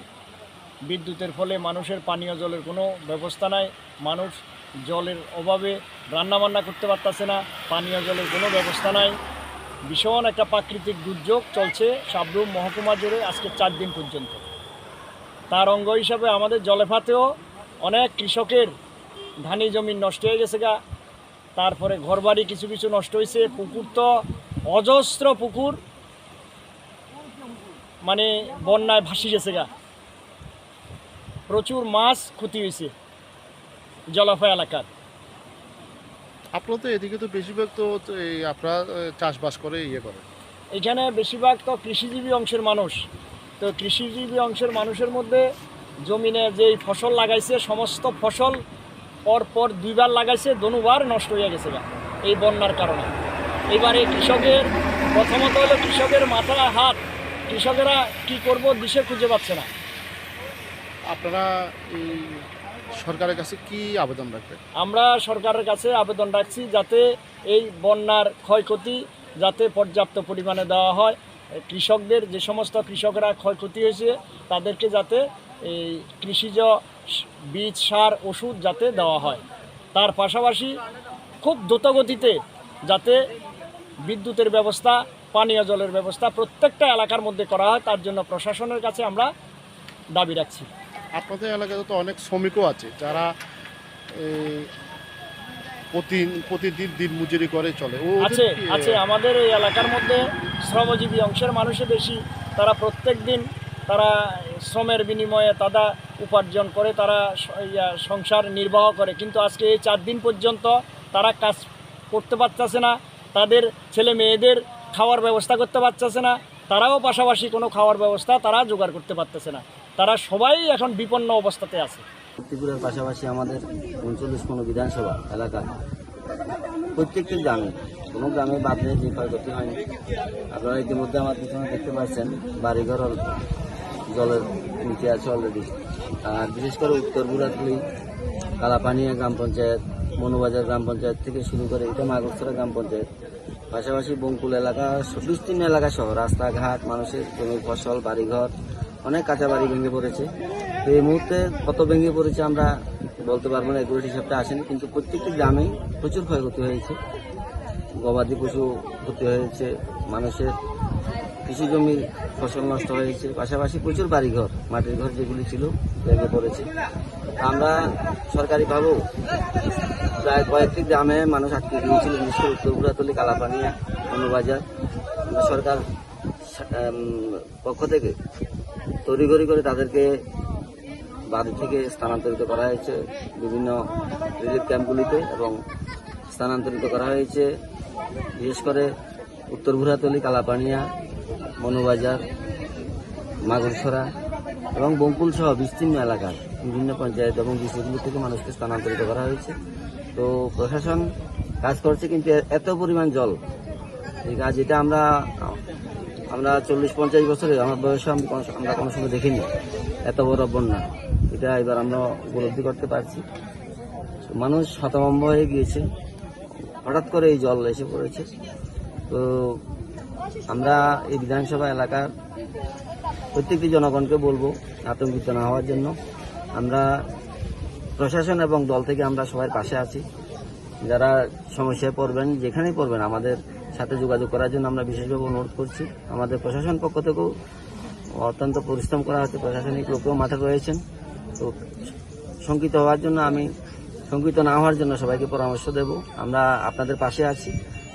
বিদ্যুতের ফলে মানুষের পানীয় জলের কোনো ব্যবস্থা নাই, মানুষ জলের অভাবে রান্নাবান্না করতে পারতেছে না, পানীয় জলের কোনো ব্যবস্থা নাই। ভীষণ একটা প্রাকৃতিক দুর্যোগ চলছে সাবরুম মহকুমা জুড়ে আজকে চার দিন পর্যন্ত। তার অঙ্গ হিসাবে আমাদের জলেফাতেও অনেক কৃষকের ধানি জমি নষ্ট হয়ে গেছে গা, তারপরে ঘরবাড়ি কিছু কিছু নষ্ট হয়েছে, পুকুর তো অজস্র পুকুর মানে বন্যায় ভাসি গেছে গা, প্রচুর মাছ ক্ষতি হয়েছে জলাফা এলাকার। আপনারা তো এদিকে তো বেশিরভাগ তো এই আপনারা, এ, চাষবাস করে ইয়ে করে। এখানে বেশিরভাগ তো কৃষিজীবী অংশের মানুষ। তো কৃষিজীবী অংশের মানুষের মধ্যে জমিনে যেই ফসল লাগাইছে, সমস্ত ফসল পর পর দুইবার লাগাইছে, দোনোবার নষ্ট হয়ে গেছে গা এই বন্যার কারণে। এবারে কৃষকের, প্রথমত হলো কৃষকের মাথা হাত, কৃষকেরা কি করব দিশে খুঁজে পাচ্ছে না। আপনারা এই সরকারের কাছে কি আবেদন রাখবেন? আমরা সরকারের কাছে আবেদন রাখছি যাতে এই বন্যার ক্ষয়ক্ষতি যাতে পর্যাপ্ত পরিমাণে দেওয়া হয়, কৃষকদের, যে সমস্ত কৃষকরা ক্ষয়ক্ষতি হয়েছে তাদেরকে যাতে এই কৃষিজ বীজ, সার, ওষুধ যাতে দেওয়া হয়। তার পাশাপাশি খুব দ্রুতগতিতে যাতে বিদ্যুতের ব্যবস্থা, পানীয় জলের ব্যবস্থা প্রত্যেকটা এলাকার মধ্যে করা হয়, তার জন্য প্রশাসনের কাছে আমরা দাবি রাখছি। আপনাদের এলাকাতে তো অনেক শ্রমিকও আছে, যারা এই প্রতি-, প্রতিদিন দিন মজুরি করে চলে। ও ওদের আছে, কি আছে। আমাদের এই এলাকার মধ্যে শ্রমজীবী অংশের মানুষই বেশি। তারা প্রত্যেক দিন তারা শ্রমের বিনিময়ে তারা উপার্জন করে, তারা স-, ইয়া, সংসার নির্বাহ করে। কিন্তু আজকে এই চার দিন পর্যন্ত তারা কাজ করতে পারতেছে না, তাদের ছেলে মেয়েদের খাওয়ার ব্যবস্থা করতে পারতেছে না, তারাও পাশাপাশি কোনো খাওয়ার ব্যবস্থা তারা জোগাড় করতে পারতেছে না। তারা সবাই এখন বিপন্ন অবস্থাতে আছে। ত্রিপুরার পাশাপাশি আমাদের ঊনচল্লিশ কোনো বিধানসভা এলাকা, প্রত্যেকটি গ্রামে, কোনো গ্রামে বাদ নেই যে ক্ষয়ক্ষতি হয়নি। আপনারা ইতিমধ্যে আমার পিছনে দেখতে পাচ্ছেন, বাড়িঘর জলের নিচে আছে অলরেডি। আর বিশেষ করে উত্তর বুড়াতলি, কালাপানিয়া গ্রাম পঞ্চায়েত, মনুবাজার গ্রাম পঞ্চায়েত থেকে শুরু করে এটা মাগুরছড়া গ্রাম পঞ্চায়েত, পাশাপাশি বঙ্কুল এলাকা, বিস্তীর্ণ এলাকা সহ রাস্তাঘাট, মানুষের জমির ফসল, বাড়িঘর, অনেক কাঁচা বাড়ি ভেঙে পড়েছে। তো এই মুহূর্তে কত ভেঙে পড়েছে আমরা বলতে পারবো না, এগুলো হিসাবটা আসেনি, কিন্তু প্রত্যেকটি গ্রামেই প্রচুর ক্ষয়ক্ষতি হয়েছে। গবাদি পশু ক্ষতি হয়েছে, মানুষের কৃষি জমির ফসল নষ্ট হয়েছে, পাশাপাশি প্রচুর বাড়িঘর, মাটির ঘর যেগুলি ছিল, ভেঙে পড়েছে। আমরা সরকারিভাবেও প্রায় কয়েকটি গ্রামে মানুষ আটকে গিয়েছিল, বিশেষ করে উত্তর বুড়াতলি, কালাপানিয়া, মনুবাজার। আমরা সরকার, উম, পক্ষ থেকে তড়িঘড়ি করে তাদেরকে বাড়ি থেকে স্থানান্তরিত করা হয়েছে বিভিন্ন রিলিফ ক্যাম্পগুলিতে এবং স্থানান্তরিত করা হয়েছে বিশেষ করে উত্তর বুড়াতলি, কালাপানিয়া, মনুবাজার, মাগুরছড়া এবং বঙ্কুল সহ বিস্তীর্ণ এলাকার বিভিন্ন পঞ্চায়েত এবং ডিস্ট্রিক্টগুলি থেকে মানুষকে স্থানান্তরিত করা হয়েছে। তো প্রশাসন কাজ করছে, কিন্তু এ-, এত পরিমাণ জল, এই কাজ, এটা আমরা, আমরা চল্লিশ পঞ্চাশ বছরে আমার বয়সে আমি কোনো, আমরা কোনো সময় দেখিনি এত বড় বন্যা। এটা এবার আমরা উপলব্ধি করতে পারছি। মানুষ হতভম্ব হয়ে গিয়েছে, হঠাৎ করে এই জল এসে পড়েছে। তো আমরা এই বিধানসভা এলাকার প্রত্যেকটি জনগণকে বলবো আতঙ্কিত না হওয়ার জন্য। আমরা প্রশাসন এবং দল থেকে আমরা সবার পাশে আছি। যারা সমস্যায় পড়বেন, যেখানেই পড়বেন, আমাদের সাথে যোগাযোগ করার জন্য আমরা বিশেষভাবে অনুরোধ করছি। আমাদের প্রশাসন পক্ষ থেকেও অত্যন্ত পরিশ্রম করা হচ্ছে, প্রশাসনিক লোকও মাঠে রয়েছেন। তো শঙ্কিত হওয়ার জন্য আমি শঙ্কিত না হওয়ার জন্য সবাইকে পরামর্শ দেব। আমরা আপনাদের পাশে আছি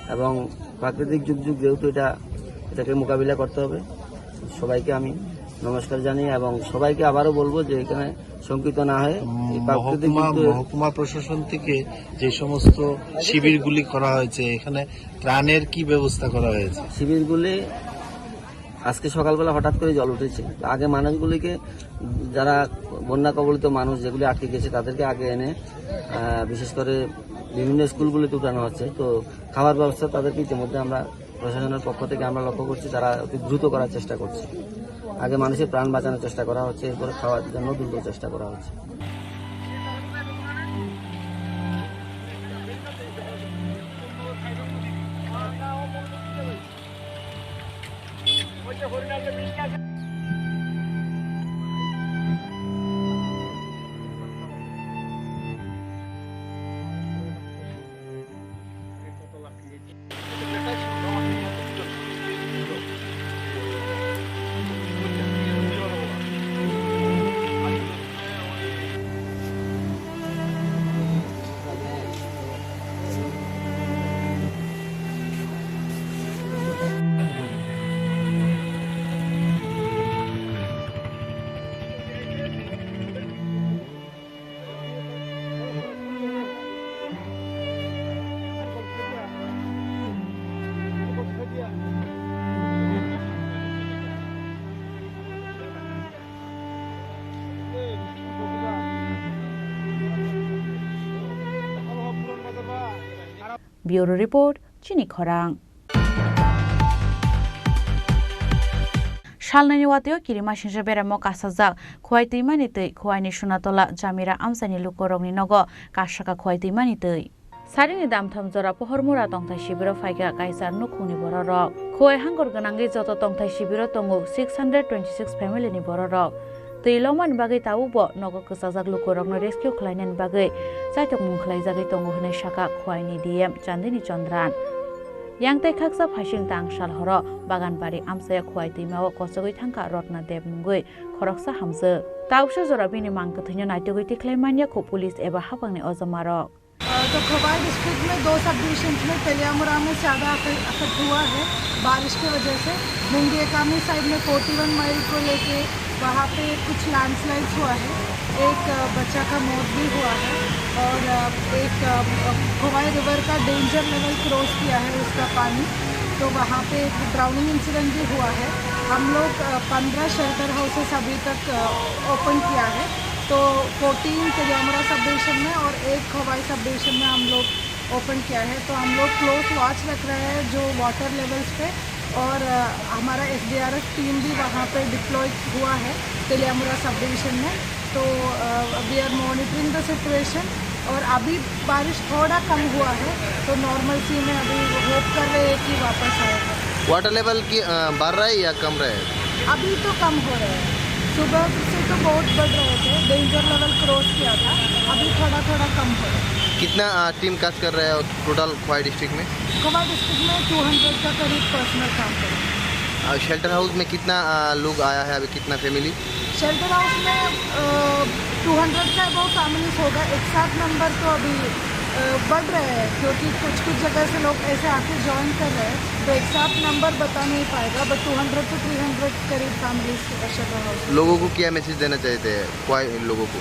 এবং প্রাকৃতিক দুর্যোগ যেহেতু, এটা, এটাকে মোকাবিলা করতে হবে। সবাইকে আমি নমস্কার জানাই এবং সবাইকে আবারও বলবো যে এখানে শঙ্কিত না হয়ে এই প্রাকৃতিক মহকুমা, দুর্যোগ মহকুমা প্রশাসন থেকে যে সমস্ত শিবিরগুলি করা হয়েছে, এখানে ত্রাণের কি ব্যবস্থা করা হয়েছে? শিবিরগুলি আজকে সকালবেলা হঠাৎ করে জল উঠেছে। আগে মানুষগুলিকে, যারা বন্যা কবলিত মানুষ, যেগুলি আটকে গেছে, তাদেরকে আগে এনে, আহ, বিশেষ করে বিভিন্ন স্কুলগুলিতে উঠানো হচ্ছে। তো খাবার ব্যবস্থা তাদেরকে ইতিমধ্যে আমরা প্রশাসনের পক্ষ থেকে আমরা লক্ষ্য করছি, তারা অতি দ্রুত করার চেষ্টা করছে। আগে মানুষের প্রাণ বাঁচানোর চেষ্টা করা হচ্ছে, এরপরে খাওয়ার জন্য দ্রুত চেষ্টা করা হচ্ছে। Bureau Report, Chini Khorang. Salnwini watwi o kirimasingcha beramo kasajak Khowai twimani twi. Khowaini Sunatola Jamira amchaini lukurokni nogo kasaka Khowai twimani twi. Sarini damtham jora Pohormura tongthai sibiro phaikha kaisa nukhungni bororok. Khowai hangkor gwnangwi joto tongthai sibiro tongo six hundred twenty six family ni bororok. Twi longmani bagwi tabukbo nogo kwchajak lukurokno rescue khlainani bagwi chaitokmung khlaijagwi tongo hwnwi sakha Khowaini D M Chandini Chandran. Yang tei khaksa phaising tang sal horo Baganbari amchaya Khowai twimao kochogwi thangkha Rotna Deb mungwi khoroksa hamjwk. Tabuksa jora bini mang kwthwino naitugwi tikhlai manya khu police eba haphangni ojomarok. अ, तो खवाई डिस्ट्रिक्ट में दो sub division में तेलियामुरा में ज़्यादा अफे-, अफेक्ट हुआ है बारिश की वजह से। मुंगेकामी साइड में फोर्टी वन माइल को लेके वहाँ पे कुछ लैंडस्लाइड्स हुआ है, एक, अ, बच्चा का मौत भी हुआ है और, अ, एक, अ, खवाई रिवर का डेंजर लेवल क्रॉस किया है उसका पानी, तो वहाँ पे एक ड्राउनिंग इंसिडेंट भी हुआ है। हम लोग, अ, पन्द्रह शेल्टर हाउसेस अभी तक, अ, ओपन किया है। तो फोर्टीन तेलियामुरा सब डिवीजन में और एक खवाई सब डिवीजन में हम लोग ओपन किया है। तो हम लोग क्लोज वॉच रख रहे हैं जो वाटर लेवल्स पे, और, अ, हमारा एसडीआरएफ टीम भी वहाँ पे डिप्लॉय हुआ है तेलियामुरा सब डिवीजन में। तो, अ, we are monitoring the situation, और अभी बारिश थोड़ा कम हुआ है, तो नॉर्मल सी में अभी होप कर रहे हैं कि वापस आएगा। वाटर लेवल की, अ, बढ़ रहा है या कम रहा है? अभी तो कम हो रहा है। सुबह से तो बहुत बढ़ रहे थे, डेंजर लेवल क्रॉस किया था, अभी थोड़ा थोड़ा कम हो रहा है। कितना, अ, टीम काम कर रहा है टोटल खवाई डिस्ट्रिक्ट में? खवाई डिस्ट्रिक्ट में टू हंड्रेड का करीब पर्सनल काम कर रहा है। अ, शेल्टर हाउस में कितना, अ, लोग आया है अभी, कितना फैमिली? शेल्टर हाउस में, अ, टू हंड्रेड का अबाउट फैमिलीज होगा। एक साथ नंबर तो अभी, अ, बढ़ रहे हैं, क्योंकि कुछ कुछ जगह से लोग ऐसे आके ज्वाइन कर रहे हैं, तो एक साथ नंबर बता नहीं पाएगा, but two hundred to three hundred करीब फैमिलीज शेल्टर हाउस में। लोगों को क्या मैसेज देना चाहते हैं, खवाई लोगों को?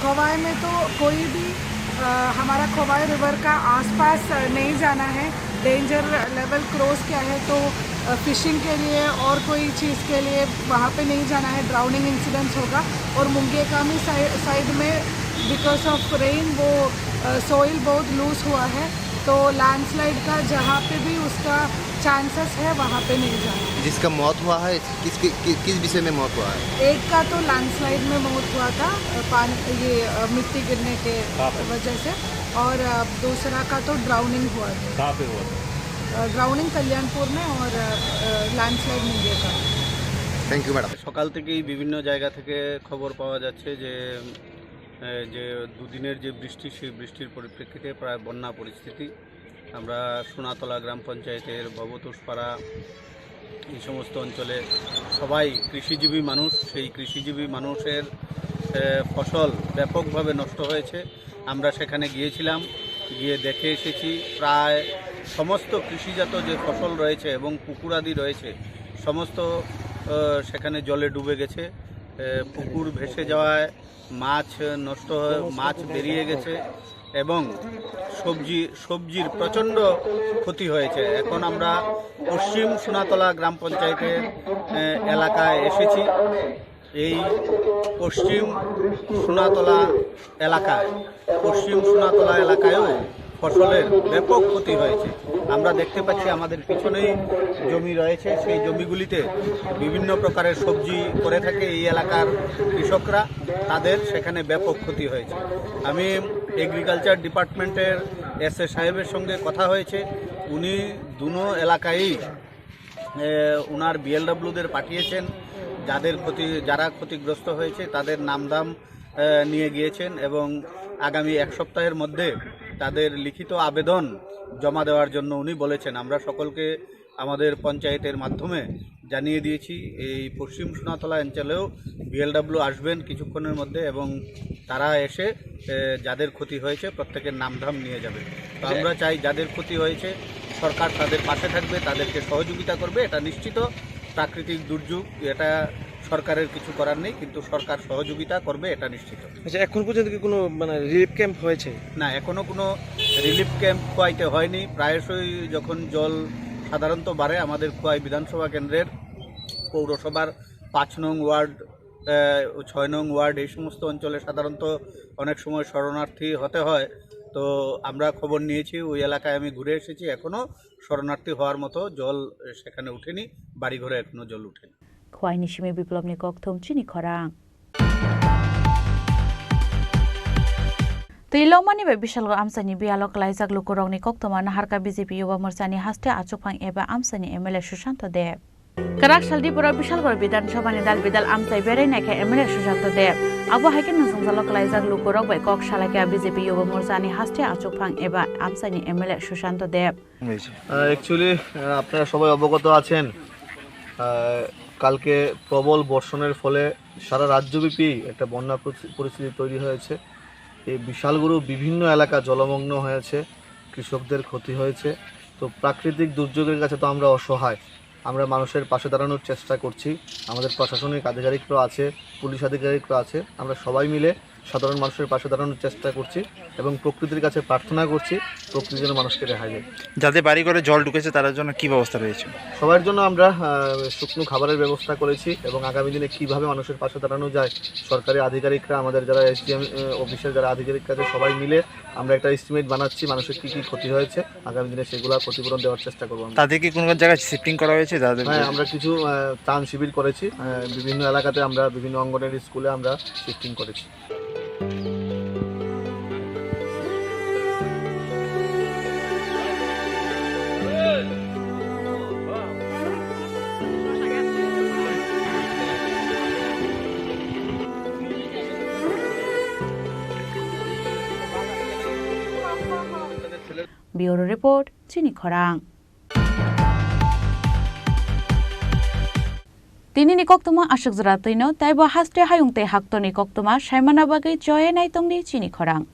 खवाई में तो कोई भी, अ, हमारा खवाई रिवर का आसपास, अ, नहीं जाना है। डेंजर लेवल क्रॉस किया है, तो, अ, फिशिंग के लिए और कोई चीज़ के लिए वहाँ पे नहीं जाना है। ड्राउनिंग इंसिडेंट्स होगा। और मुंगेकामी साइ-, साइड में बिकॉज ऑफ रेन वो, अ, सॉइल बहुत लूज हुआ है, तो लैंडस्लाइड का जहाँ पे भी उसका चांसेस है, वहाँ पे नहीं जाना। जिसका मौत हुआ है, किस, कि, कि, किस विषय में मौत हुआ है? एक का तो लैंडस्लाइड में मौत हुआ था, अ, पानी, ये, अ, मिट्टी गिरने के कहाँ पे? वजह से, और, अ, दूसरा का तो ड्राउनिंग हुआ था। कहाँ पे हुआ था? अ, ड्राउनिंग कल्याणपुर में और, अ, अ, लैंडस्लाइड मुंगेर का। Thank you madam. সকাল থেকেই বিভিন্ন জায়গা থেকে খবর পাওয়া যাচ্ছে যে, এ, যে দুদিনের যে বৃষ্টি, সেই বৃষ্টির পরিপ্রেক্ষিতে প্রায় বন্যা পরিস্থিতি। আমরা সোনাতলা গ্রাম পঞ্চায়েতের ভবতোষপাড়া, এই সমস্ত অঞ্চলে সবাই কৃষিজীবী মানুষ। সেই কৃষিজীবী মানুষের, এ, ফসল ব্যাপকভাবে নষ্ট হয়েছে। আমরা সেখানে গিয়েছিলাম, গিয়ে দেখে এসেছি প্রায় সমস্ত কৃষিজাত যে ফসল রয়েছে এবং পুকুরাদি রয়েছে, সমস্ত, আহ, সেখানে জলে ডুবে গেছে। আহ, পুকুর ভেসে যাওয়ায় মাছ নষ্ট হয়ে, মাছ বেরিয়ে গেছে এবং সবজি, সবজির প্রচণ্ড ক্ষতি হয়েছে। এখন আমরা পশ্চিম সোনাতলা গ্রাম পঞ্চায়েতের, আহ, এলাকায় এসেছি। এই পশ্চিম সোনাতলা এলাকায়, পশ্চিম সোনাতলা এলাকায়ও ফসলের ব্যাপক ক্ষতি হয়েছে। আমরা দেখতে পাচ্ছি আমাদের পিছনেই জমি রয়েছে, সেই জমিগুলিতে বিভিন্ন প্রকারের সবজি করে থাকে এই এলাকার কৃষকরা, তাদের সেখানে ব্যাপক ক্ষতি হয়েছে। আমি এগ্রিকালচার ডিপার্টমেন্টের এসএ সাহেবের সঙ্গে কথা হয়েছে, উনি দুনো এলাকায়ই এ, ওনার বিএলডব্লিউদের পাঠিয়েছেন, যাদের ক্ষতি, যারা ক্ষতিগ্রস্ত হয়েছে তাদের নামধাম, এ, নিয়ে গিয়েছেন এবং আগামী এক সপ্তাহের মধ্যে তাদের লিখিত আবেদন জমা দেওয়ার জন্য উনি বলেছেন। আমরা সকলকে আমাদের পঞ্চায়েতের মাধ্যমে জানিয়ে দিয়েছি, এই পশ্চিম সোনাতলা অঞ্চলেও বিএলডব্লিউ আসবেন কিছুক্ষণের মধ্যে এবং তারা এসে, এ, যাদের ক্ষতি হয়েছে প্রত্যেকের নামধাম নিয়ে যাবেন। তো আচ্ছা। আমরা চাই যাদের ক্ষতি হয়েছে সরকার তাদের পাশে থাকবে, তাদেরকে সহযোগিতা করবে, এটা নিশ্চিত। প্রাকৃতিক দুর্যোগ, এটা সরকারের কিছু করার নেই, কিন্তু সরকার সহযোগিতা করবে, এটা নিশ্চিত। আচ্ছা, এখন পর্যন্ত কি কোনো, মানে, রিলিফ ক্যাম্প হয়েছে? না, এখনো কোনো রিলিফ ক্যাম্প খোয়াইতে হয়নি। প্রায়শই যখন জল সাধারণত বাড়ে, আমাদের খোয়াই বিধানসভা কেন্দ্রের পৌরসভার পাঁচ নং ওয়ার্ড, আহ, ছয় নং ওয়ার্ড, এই সমস্ত অঞ্চলে সাধারণত অনেক সময় শরণার্থী হতে হয়। তো আমরা খবর নিয়েছি, ওই এলাকায় আমি ঘুরে এসেছি, এখনো শরণার্থী হওয়ার মতো জল, আহ, সেখানে উঠেনি, বাড়িঘরে এখনো জল উঠেনি। Khwaini simi Biplobni kokthum chini khorang. Twi longmani bai Bisalgor amchaini biyalo klaijak lukurokni koktwma naharkha B J P Yuba Morchani haste achukphang eba amchaini M L A Sushanto Deb. Kwrak sal Tripura Bisalgor Bidhan Sabhani dal bidal amchai berai naikha M L A Sushanto Deb. Abo hai khe nwsongjalo klaijak lukurok bai kok salaikha B J P Yuba Morchani haste achukphang eba amchaini M L A Sushanto Deb. হয়েছে। আহ, actually, আহ, আপনারা সবাই অবগত আছেন, আহ, কালকে প্রবল বর্ষণের ফলে সারা রাজ্যব্যাপী একটা বন্যা পরিস্থি-, পরিস্থিতি তৈরি হয়েছে। এই বিশালগড় বিভিন্ন এলাকা জলমগ্ন হয়েছে, কৃষকদের ক্ষতি হয়েছে। তো প্রাকৃতিক দুর্যোগের কাছে তো আমরা অসহায়, আমরা মানুষের পাশে দাঁড়ানোর চেষ্টা করছি। আমাদের প্রশাসনিক আধিকারিকরা আছে, পুলিশ আধিকারিকরা আছে, আমরা সবাই মিলে সাধারণ মানুষের পাশে দাঁড়ানোর চেষ্টা করছি এবং প্রকৃতির কাছে প্রার্থনা করছি, প্রকৃতি যেন মানুষকে রেহাই দেয়। যাদের বাড়ি ঘরে জল ঢুকেছে, তাদের জন্য কি ব্যবস্থা রয়েছে? সবার জন্য আমরা, আহ, শুকনো খাবারের ব্যবস্থা করেছি এবং আগামী দিনে কিভাবে মানুষের পাশে দাঁড়ানো যায়, সরকারি আধিকারিকরা, আমাদের যারা এসডিএম, আহ, অফিসের যারা আধিকারিকরা আছে, সবাই মিলে আমরা একটা এস্টিমেট বানাচ্ছি মানুষের কি কি ক্ষতি হয়েছে, আগামী দিনে সেগুলো ক্ষতিপূরণ দেওয়ার চেষ্টা করবো আমরা। তাদের কি কোনো জায়গায় শিফটিং করা হয়েছে যাদের? হ্যাঁ, আমরা কিছু, আহ, ত্রাণ শিবির করেছি, আহ, বিভিন্ন এলাকাতে আমরা বিভিন্ন অঙ্গনওয়াড়ি স্কুলে আমরা শিফটিং করেছি। Bureau Report, Chini Khorang. Tinini koktwma aswk jora twino, teibo haste hayung tei haktorni koktwma saimana bagwi choye nai tongdi Chini Khorang.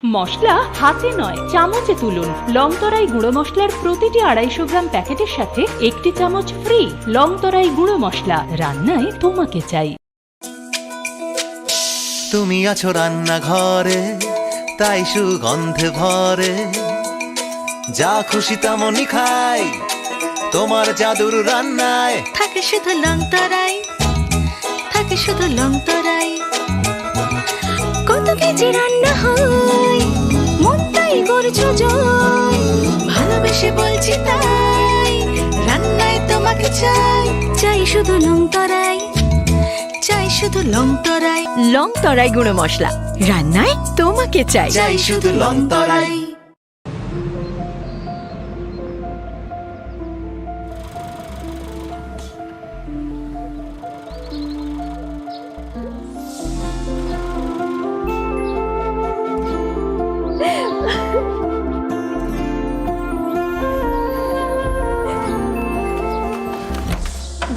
মশলা হাতে নয়, চামচে তুলুন। লংতরাই গুঁড়ো মশলার প্রতিটি আড়াইশো গ্রাম প্যাকেটের সাথে একটি চামচ ফ্রি। লংতরাই গুঁড়ো মশলা, রান্নায় তোমাকে চাই। তুমি আছো রান্নাঘরে, তাই সুগন্ধে ভরে। যা খুশি তেমনই খাই, তোমার জাদুর রান্নায়। থাকে শুধু লংতরাই, থাকে শুধু লংতরাই। কত কেজি রান্না হয়, মনটাই করছো জয়। ভালোবেসে বলছি তাই, রান্নায় তোমাকে চাই, চাই শুধু লংতরাই। চাই শুধু লং তরাই। লং তরাই গুঁড়ো মশলা, রান্নায় তোমাকে চাই। চাই শুধু লং তরাই।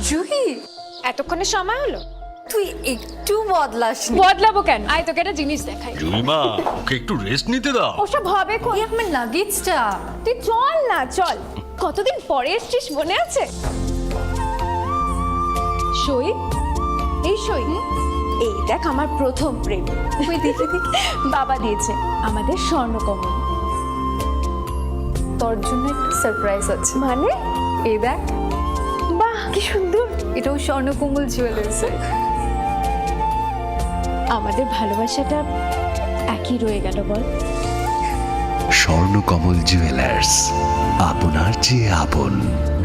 জুহি, এতক্ষণে সময় হলো? তুই একটু বদলাসনি। বদলাবো কেন? আয়, তোকে একটা জিনিস দেখাই। জুইমা, ওকে একটু রেস্ট নিতে দাও। ওসব হবে কোন? এই আমার লাগেজটা। তুই চল না, চল। কতদিন পরে এসছিস, মনে আছে? সই, এই সই, এই দেখ আমার প্রথম প্রেম। তুই দেখে দেখে বাবা দিয়েছে আমাদের স্বর্ণকমল। তোর জন্য একটা সারপ্রাইজ আছে। মানে? এই দেখ। বাহ, কি সুন্দর। এটাও স্বর্ণকমল জুয়েলার্সের। আমাদের ভালোবাসাটা একই রয়ে গেল, বল? স্বর্ণকমল জুয়েলার্স, আপনার চেয়ে আপন।